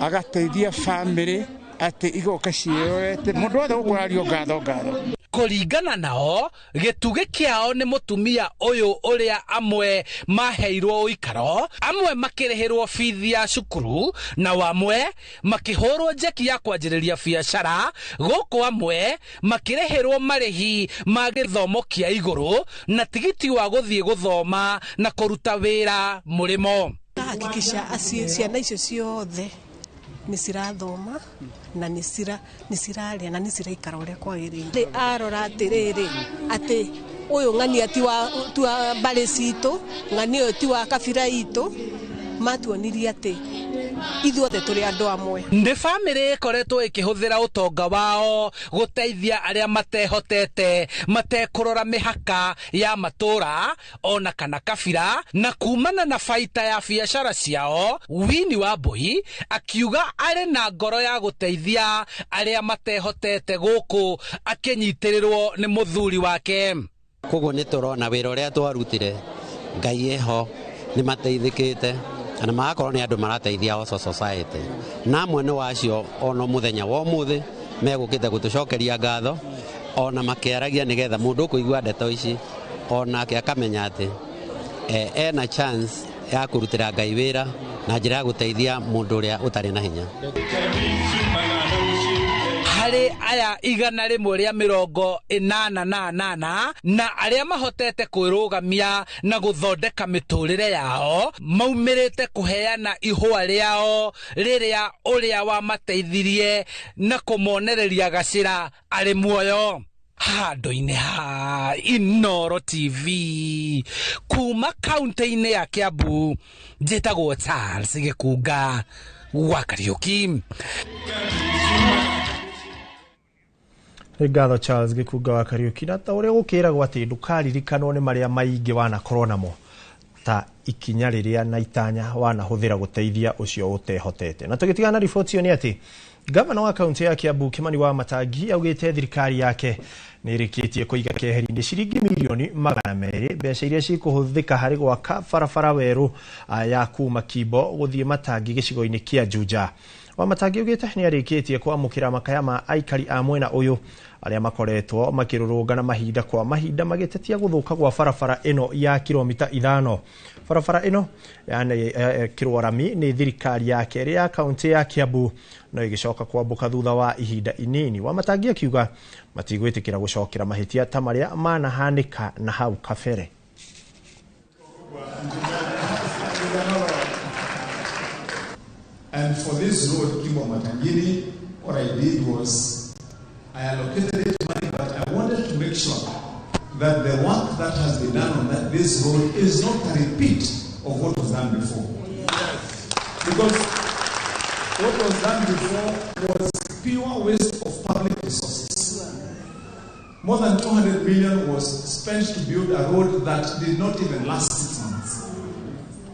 agateithia bamĩrĩ atĩ igoka ciĩyoete, mũndũ wothe gũkũrario ngatho ngatho. Kũringana nao, gĩtugĩ kĩao nĩ mũtumia ũyũ ũrĩa amwe maheirwo ũikaro, amwe makĩrĩhĩrwo bithi ya cukuru, na wamwe makĩhũrwo njeki ya kwanjĩrĩria biacara, gũkũ amwe makĩrĩhĩrwo marĩhi ma gĩthomo kĩa igũrũ na tigiti wa gũthiĩ gũthoma na kũruta wĩra mũrĩmo. Hakikisha ciana icio ciothe nĩ cirathoma na nĩ cirarĩa na nĩ ciraikara ũrĩa kwagĩrĩire. Arora atĩrĩrĩ atĩ ũyũ ng'ania ti wa mbarĩ citũ, ng'ania ũyũ ti wa kabira itũ, matuonirie atĩ ithuothe tũrĩ andũ amwe. Nĩ bamĩrĩ ĩkoretwo ĩkĩhũthĩra ũtonga wao gũteithia arĩa matehotete matekũrora mĩhaka ya matũra ona kana kabira, na kumana na baita ya biacara ciao, Winnie Wambui akiuga arĩ na ngoro ya gũteithia arĩa matehotete gũkũ akĩnyitĩrĩrwo nĩ mũthuri wake. Koguo nĩ tũrona wĩra ũrĩa twarutire Ngai eho nĩ mateithĩkĩte na magakorwo nĩ andũ marateithia also society, na amwe nĩ wacio ona mũthenya wa ũmũthĩ megũkĩte gũtũcokeria ngatho ona makĩaragia nĩgetha mũndũ ũkũigua ndeto ici onake akamenya atĩ ena chance ya kũrutĩra Ngai wĩra na njĩra ya gũteithia mũndũ ũrĩa ũtarĩ na hinya. Harĩ aya 188 na arĩa mahotete kwĩrũgamia na gũthondeka mĩtũrĩre yao maumĩrĩte kũheana ihũa rĩao rĩrĩa ũrĩa wamateithirie na kũmonereria gacĩra arĩ muoyo. Handũ-inĩ ha Inooro TV kuma kaunti-inĩ ya Kiambu, njĩtagwo Charles Gĩkunga wa Kariũki. Nĩ ngatho Charles Gĩkunga wa Kariũki. Na ta ũrĩa gũkĩragwo atĩ ndũkaririkanwo nĩ marĩa maingĩ wanakorwo namo ta ikinya rĩrĩa na itanya wanahũthĩra gũteithia ũcio ũtehotete. Na tũgĩtigana na riboti ĩyo nĩ atĩ gavana wa kaunti ya Kiambu Kimani wa Matangi augĩte thirikari yake nĩ ĩrĩkĩtie kũiga keheri-inĩ ciringi mirioni 200 mbeca iria cikũhũthĩka harĩ gwaka barabara werũ ya kuma Kimbo gũthiĩ Matangi gĩcigo-inĩ kĩa Juja. Wamatangi augĩte nĩ arĩkĩtie kwamũkĩra makaya ma aikari a mwena ũyũ arĩa makoretwo makĩrũrũngana mahinda kwa mahinda magĩtetia gũthũka gwa barabara ĩno ya kilomita 5. Barabara ĩno yanekĩrwo rami nĩ thirikari ya kerĩ ya kaunti ya Kiambu no ĩgĩcoka kwambũka thutha wa ihinda inini. Wamatangi akiuga matigwĩtĩkĩra gũcokera mahĩtia ta marĩa manahanĩka na hau kabere. And for this road, Kimbo Matangini, what I did was I allocated it money, but I wanted to make sure that the work that has been done on this road is not a repeat of what was done before. Yes. Because what was done before was pure waste of public resources. More than 200 million was spent to build a road that did not even last 6 months.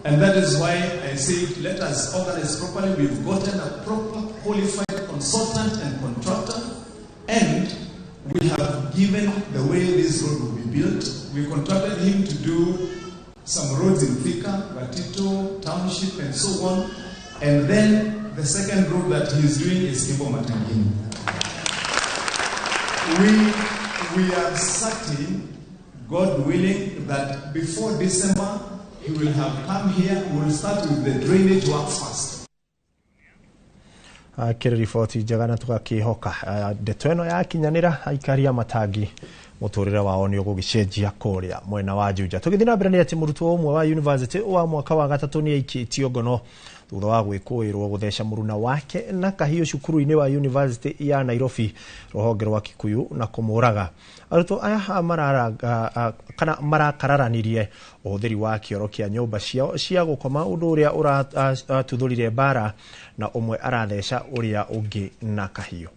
And that is why I said, let us organize properly. We've gotten a proper qualified consultant and contractor, and we have given the way this road will be built. We contracted him to do some roads in Thika, Gatito, Township, and so on. And then the second road that he is doing is Kimbo Matangini. We are certain, God willing, that before December, he will have come here. We will start with the drainage work first. Akĩrĩ riboti njega na tũgakĩhoka ndeto ĩno yakinyanĩra aikari a Matangi mũtũrĩre wao nĩ ũgũgĩcenjia kũrĩa mwena wa Juja. Tũgĩthiĩ na mbere nĩ atĩ mũrutwo ũmwe wa university wa mwaka wa gatatũ nĩ aikĩtio ngono thutha wa gwĩkũĩrwo gũtheca mũruna wake na kahiũ cukuru-inĩ wa university ya Nairobi rũhonge rwa Kikuyu na kũmũraga. Arutwo aya kana marakararanirie ũhũthĩri wa kĩoro kĩa nyũmba ciao cia gũkoma, ũndũ ũrĩa ũratuthũrire mbara na ũmwe aratheca ũrĩa ũngĩ na kahiũ.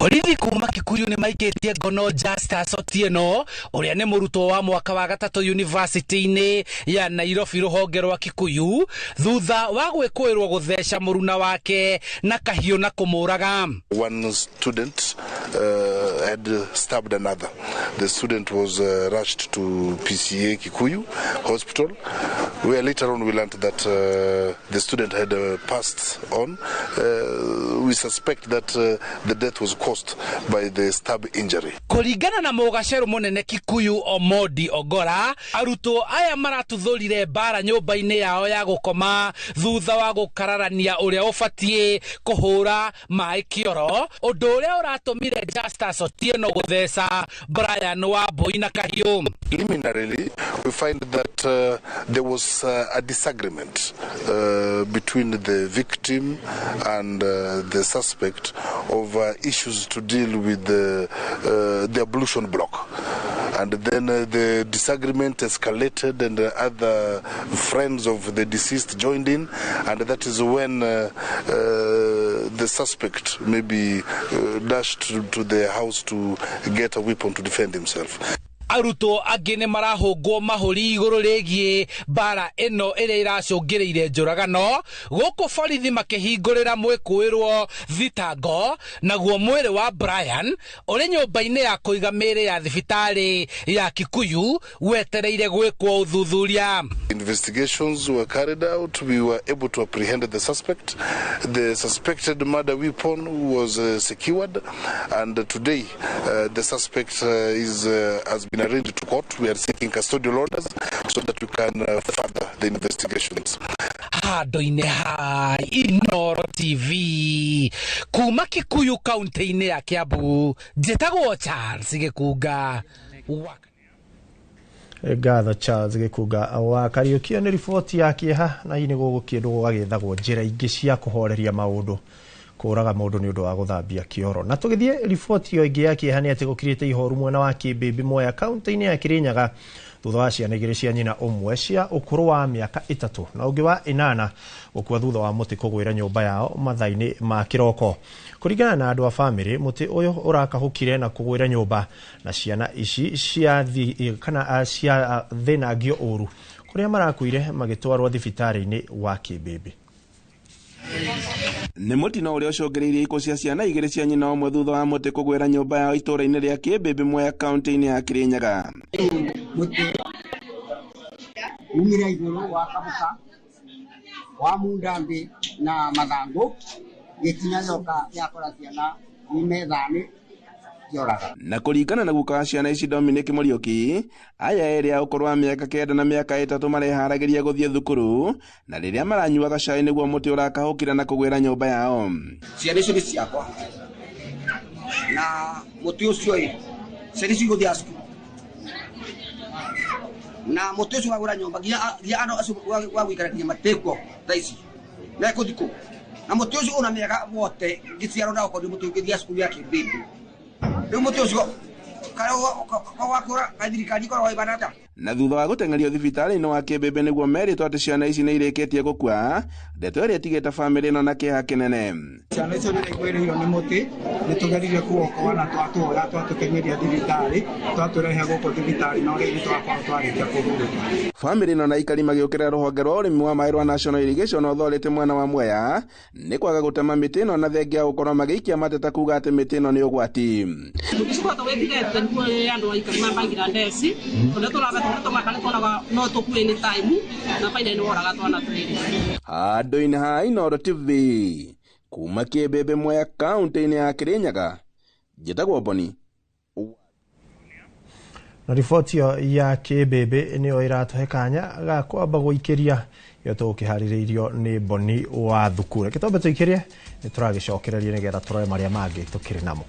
Borithi kuma Kikuyu nĩ maikĩtie ngono Justus Otieno ũrĩa nĩ mũrutwo wa mwaka wa gatatũ university-inĩ ya Nairobi rũhonge rwa Kikuyu thutha wa gwĩkũĩrwo gũtheca mũruna wake na kahiũ na kũmũraga. One student had stabbed another. The student was rushed to PCA Kikuyu Hospital, where later on we learned that the student had passed on. We suspect that the death was caused by the stab injury. Kũringana na mũgacerũ mũnene Kikuyu Omodi Ogora, arutwo aya maratuthũrire mbara nyũmba-inĩ yao ya gũkoma thutha wa gũkararania ũrĩa ũbatiĩ kũhũra maĩ kĩoro, ũndũ ũrĩa ũratũmire Justus Otieno gũtheca Brian Wambui na kahiũ. Preliminarily, we find that there was a disagreement between the victim and the suspect over issues to deal with the ablution block. And then the disagreement escalated, and other friends of the deceased joined in, and that is when the suspect maybe dashed to the house to get a weapon to defend himself. Arutwo angĩ nĩ marahũngwo mahũri igũrũ rĩgiĩ mbara ĩno ĩrĩa ĩracũngĩrĩire njũragano, gũkũ borithi makĩhingũrĩra mwĩkũĩrwo thitango, naguo mwĩrĩ wa Brian ũrĩ nyũmba-inĩ ya kũiga mĩĩrĩ ya thibitarĩ ya Kikuyu wetereire gwĩkwo ũthuthuria. Investigations were carried out. We were able to apprehend the suspect. The suspected murder weapon was secured, and today the suspect has been arraigned to court. We are seeking custodial orders so that we can further the investigations. Handũ-inĩ ha Inooro TV kuma Kikuyu kaunti-inĩ ya Kiambu, njĩtagwo Charles Gĩkunga. Ngatho Charles Gĩkunga wa Kariũki. Nĩ riboti ya kĩeha, na hihi nĩ gũgũkĩndwo gũgagĩthagwo njĩra ingĩ cia kũhoreria maũndũ kũraga mũndũ nĩ ũndũ wa gũthambia kĩoro. Na tũgĩthiĩ riboti ĩyo ĩngĩ ya kĩeha nĩ atĩ gũkirĩte ihoru mwena wa Kĩmbĩmbĩ Mwea kaunti-inĩ ya Kĩrĩnyaga thutha wa ciana igĩrĩ cia nyina ũmwe cia ũkũrũ wa mĩaka 3 na ũngĩ wa 8 gũkua thutha wa mũtĩ kũgwĩra nyũmba yao mathaa-inĩ ma kĩroko. Kũringana na andũ a bamĩrĩ, mũtĩ ũyũ ũrakahũkire na kũgwĩra nyũmba na ciana ici cia thĩnangio ũru kũrĩa marakuire magĩtwarwo thibitarĩ-inĩ wa Kĩmbĩmbĩ. Nĩ mũtino ũrĩa ũcũngĩrĩirie ikuũ cia ciana igĩrĩ cia nyina ũmwe thutha wa mũtĩ kũgwĩra nyũmba yao itũũra-inĩ rĩa Kĩmbĩmbĩ Mwea kaunti-inĩ ya Kĩrĩnyaga. Mũtĩ umire igũrũ wakabũka wa munda thĩ na mathangũ gĩkinya gĩoka gĩakora ciana metha-inĩ. Na kũringana na guka wa ciana ici Dominic Mũriũki, aya erĩ a ũkũrũ wa mĩaka 9 na mĩaka 3 mareharagĩria gũthiĩ thukuru, na rĩrĩa maranyuaga cai nĩguo mũtĩ ũrakahũkĩra na kũgwĩra nyũmba yao. Ciana icio nĩ ciakwa na mũtĩ ũcio ĩ, ciana icio igũthiĩ cukuru na mũtĩ ũcio wagũra nyũmba nginya andũ acio wa gũikara nginya matĩkuo thaa ici mekũthiĩ kũ, na mũtĩ ũcio una mĩaka wote ngĩciarwo na okorwo mũtĩ ũngĩthiĩ cukuru ya Kĩmbĩmbĩ. Na thutha wa gũteng'erio thibitarĩ-inĩ wa Kĩmbĩmbĩ nĩguo merĩtwo atĩ ciana ici nĩ irĩkĩtie gũkua, ndeto ĩrĩa ĩtigĩte bamĩrĩ ĩno na kĩeha kĩnene. Ciana icio rĩrĩa igwĩrĩirwo nĩ mũtĩ nĩ tũgeririe kũokoa na twatũoya twatũteng'eria thibitarĩ twatũrehe gũkũ thibitarĩ no rĩu nĩ twakorwo twarĩkia kũhurũka. Bamĩrĩ ĩno na aikari magĩũkĩrĩra rũhonge rwa ũrĩmi wa maĩ rwa National Irrigation Authority mwena wa Mwea nĩ kwaga gũtema mĩtĩ ĩno na thengia gũkorwo magĩikia mateta kuga atĩ mĩtĩ ĩno nĩ ũgwati. Handũ-inĩ ha Inooro TV kuma Kĩmbĩmbĩ Mwea kaunti-inĩ ya Kĩrĩnyaga, njĩtagwo Boni. Na riboti ĩyo ya Kĩmbĩmbĩ nĩyo ĩratũhe kanya ga kwamba gũikĩria ĩyo tũgũkĩharĩrĩirio nĩ Boni wa Thukuru. Reke twambe tũikĩrie, nĩ tũragĩcokereria nĩgetha tũrore marĩa mangĩ tũkĩrĩ namo.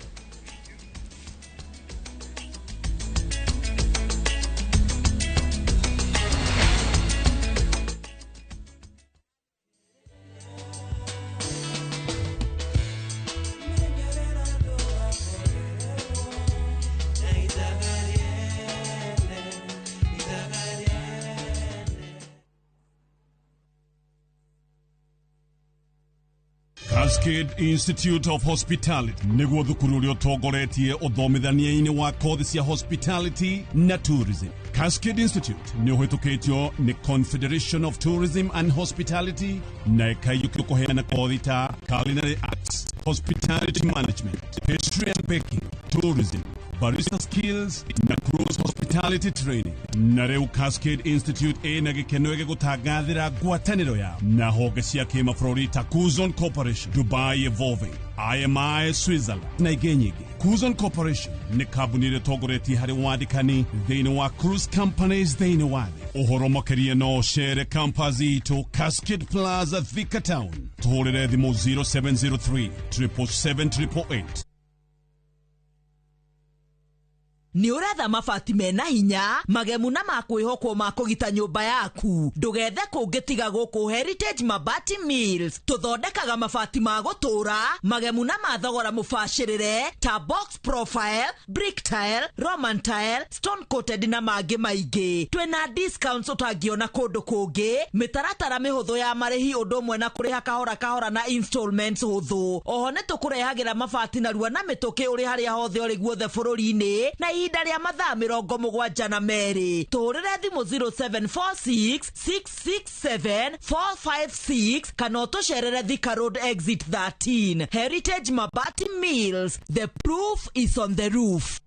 Cascade Institute of Hospitality nĩguo thukuru ũrĩa ũtongoretie ũthomithania-inĩ wa kothi cia hospitality na tourism. Cascade Institute nĩ ũhĩtũkĩtio nĩ Confederation of Tourism and Hospitality na ĩkaiyũkio kũheana kothi ta culinary arts, Hospitality Management, Pastry and Baking, Tourism, Barista Skills na Cruise Hospitality Training. Na rĩu Cascade Institute ĩna gĩkeno gĩgũtangathĩra ngwatanĩro yao na honge cia kĩmabũrũri ta Kuzon Corporation, Dubai Evolving, IMI Switzerland na ingĩ nyingĩ. Kuzon Corporation nĩ kambuni ĩrĩa ĩtongoretie harĩ wandĩkani thĩinĩ wa cruise companies thĩinĩ wa thĩ. Ũhoro makĩria no ũcere campus itũ Cascade Plaza, Thika Town. Tũhũrĩre thimũ 0703 777 888. Nĩ ũretha mabati mena hinya, magemu na makwĩhokwo ma kũgita nyũmba yaku? Ndũgethe kũngĩ tiga gũkũ Heritage Mabati Mills. Tũthondekaga mabati ma gũtũũra, magemu na ma thogora mũbacĩrĩre, ta box profile, brick tile, roman tile, stone coated na mangĩ maingĩ. Twĩna discounts ũtangĩona kũndũ kũngĩ, mĩtaratara mĩhũthũ ya marĩhi, ũndũ ũmwe na kũrĩha kahora kahora na installments hũthũ. Oho nĩ tũkũrehagĩra mabati narua na mĩtũkĩ ũrĩ harĩa hothe ũrĩ guothe bũrũri-inĩ na ihinda rĩa mathaa 72. Tũhũrĩre thimũ 0746 667 456 kana ũtũcerere Thika Road exit 13. Heritage Mabati Mills, the proof is on the roof.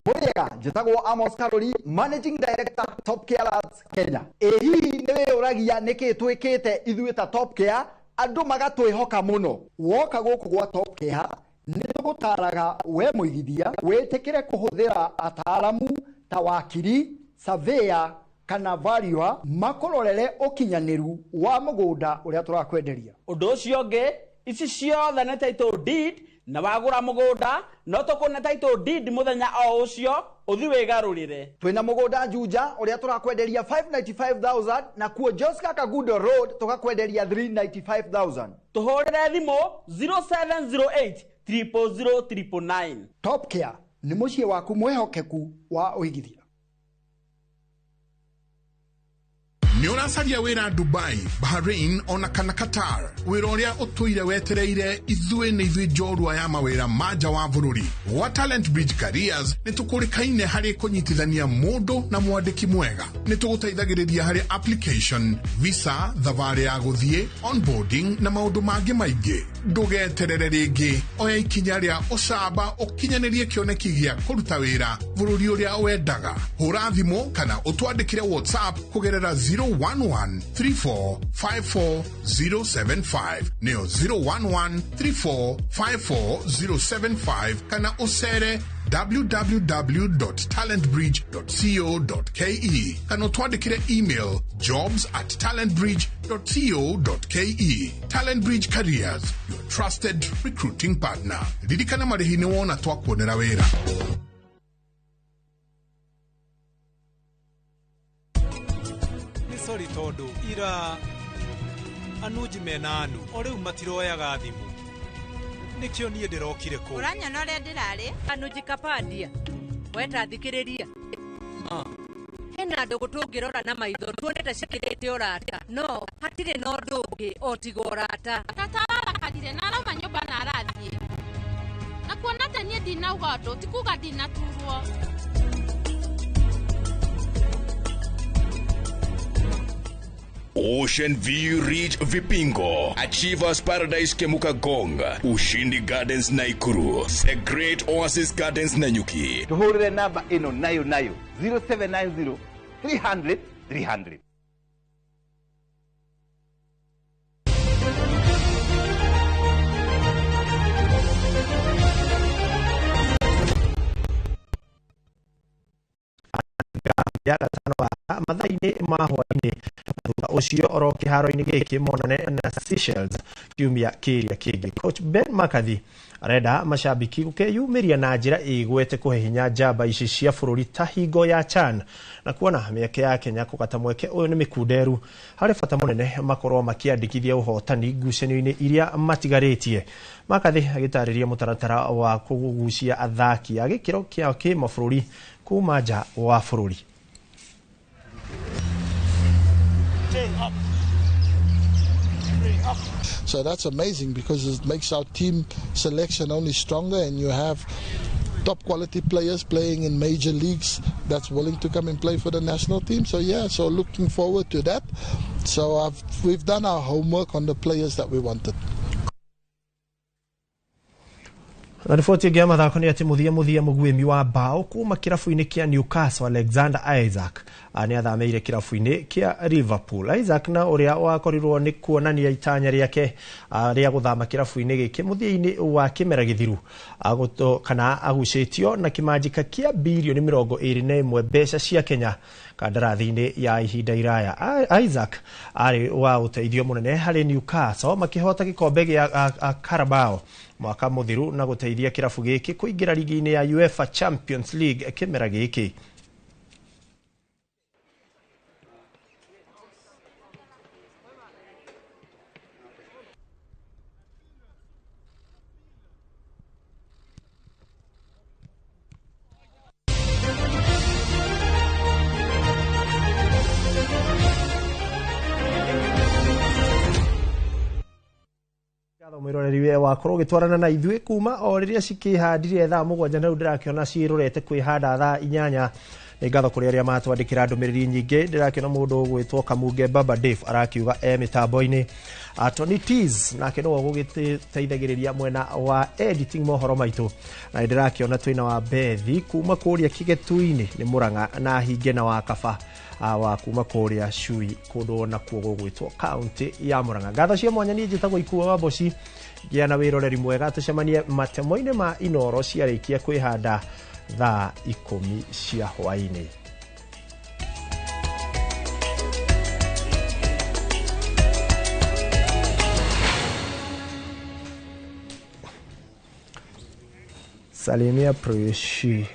Mũrĩega, njĩtagwo Amos Karori, Managing Director, Top Care Labs Kenya. Ĩ hihi nĩ wĩyũragia nĩkĩ twĩkĩte ithuĩ ta Top Care andũ magatwĩhoka mũno? Woka gũkũ gwa Top Care, nĩ tũgũtaraga we mũigithia wĩtĩkĩre kũhũthĩra ataaramu ta wakiri, surveyor kana valuer makũrorere ũkinyanĩru wa mũgũnda ũrĩa tũrakwenderia. Ũndũ ũcio ũngĩ, ici ciothe nĩ title deed, na wagũra mũgũnda no tũkũne title deed mũthenya o ũcio ũthi wĩgarũrĩre. Twĩna mũgũnda Juja ũrĩa tũrakwenderia 595,000, na kuo Joska Kagudo Road tũgakwenderia 395,000. Tũhũrĩre thimũ 0708 000 999. Top Care nĩ mũciĩ waku mwĩhokeku wa ũigithia. Nĩ ũracaria wĩra Dubai, Bahrain ona kana Qatar? Wĩra ũrĩa ũtũire wetereire, ithuĩ nĩ ithuĩ njorua ya mawĩra ma nja wa bũrũri. Gwa Talent Bridge Careers nĩ tũkũrĩkaine harĩ kũnyitithania mũndũ na mwandĩki mwega. Nĩ tũgũteithagĩrĩria harĩ application, visa, thabarĩ ya gũthiĩ, onboarding na maũndũ mangĩ maingĩ. Ndũgeterere rĩngĩ, oya ikinya rĩa ũcamba ũkinyanĩrie kĩoneki gĩa kũruta wĩra bũrũri ũrĩa wendaga. Hũra thimũ kana ũtwandĩkĩre WhatsApp kũgerera 011 34 54 075, nĩyo 011 34 54 075, kana ũcere www.talentbridge.co.ke kana ũtwandĩkĩre email jobs@talentbridge.co.ke. Talent Bridge Careers, your trusted recruiting partner. Ririkana marĩhi nĩ wona twakuonera wĩra. Nĩ sorry tondũ ira Anuji mena Anu o rĩu matiroyaga thimũ, nĩkĩo niĩ ndĩrokire kũu. Ũranyona ũrĩa ndĩrarĩ? Anuji Kapadia, weta thikĩrĩria. Hena ndũgũ tũngĩrora na maitho tuone ta cikĩrĩte ũrata, no hatirĩ na ũndũ ũngĩ o tiga ũrata. Tata ararakarire na arauma nyũmba na arathiĩ. Na kuona ta niĩ ndinauga ũndũ ti kuga ndinaturwo. Ocean View Ridge Vipingo, Achievers Paradise Kemuka Gong, Ushindi Gardens Naikuru, The Great Oasis Gardens Nanyuki. Tuhurire namba ĩno nayo nayo 0790 300 300. Ya gatano wa mathaa-inĩ ma hwaĩ-inĩ, thutha ũcio oro kĩharo-inĩ gĩkĩ monane na Seychelles kiumia kĩrĩa kĩngĩ. Coach Ben McCarthy arenda macambĩki gũkeyumĩria na njĩra ĩgwete kũhe hinya njamba ici cia bũrũri ta hingo ya CHAN, na kuona mĩeke ya Kenya kũgata mweke ũyũ nĩ mĩkunderu, harĩ bata mũnene makorwo makĩandĩkithia ũhotani ngucanio-inĩ iria matigarĩtie. McCarthy agĩtarĩria mũtaratara wa kũgucia athaki a gĩkĩro kĩa kĩmabũrũri kuma nja wa bũrũri. So that's amazing because it makes our team selection only stronger, and you have top quality players playing in major leagues that's willing to come and play for the national team. So yeah, so looking forward to that. So we've done our homework on the players that we wanted. Na riboti ĩngĩ ya mathako nĩ atĩ mũthia mũguĩmi wa bao kuma kĩrabu-inĩ kĩa Newcastle Alexander Isaac nĩ athamĩire kĩrabu-inĩ kĩa Liverpool. Isaac na ũrĩa wakorirwo nĩ kuonania itanya rĩake rĩa gũthama kĩrabu-inĩ gĩkĩ mũthia-inĩ wa kĩmera gĩthiru kana agucĩtio na kĩmanjĩka kĩa birioni 21 mbeca cia Kenya kandarathi-inĩ ya ihinda iraya. Isaac arĩ wa ũteithio mũnene harĩ Newcastle makĩhota gĩkombe gĩa Carabao mwaka mũthiru na gũteithia kĩrabu gĩkĩ kũingĩra rigi-inĩ ya UEFA Champions League kĩmera gĩkĩ. Mwiroreri wakorwo ũgĩtwarana na ithuĩ kuma o rĩrĩa cikĩhandire thaa 7 na rĩu ndĩrakĩona cirorete kwĩhanda thaa 8. Nĩ ngatho kũrĩ arĩa matwandĩkĩra ndũmĩrĩri nyingĩ. Ndĩrakĩona mũndũ ũgwĩtwo Kamunge Baba Dave arakiuga e mĩtambo-inĩ. Tony Tees nake nĩwe ũgũgĩteithagĩrĩria mwena wa editing mohoro maitũ. Na ndĩrakĩona twĩna wa Bethi kuma kũrĩa Kĩgetuinĩ nĩ Mũrang'a na Hinge na wa Kaba wa kuma kũrĩa Cui kũndũ nakuo gũgwĩtwo kaunti ya Mũrang'a. Ngatho cia mwanya niĩ njĩtagwo Ikuo wa Mboci. Gĩa na wĩroreri mwega, tũcemanie matemo-inĩ ma Inoro ciarĩkia kwĩhanda thaa 10 cia hwaĩ-inĩ. Salimia Preshi.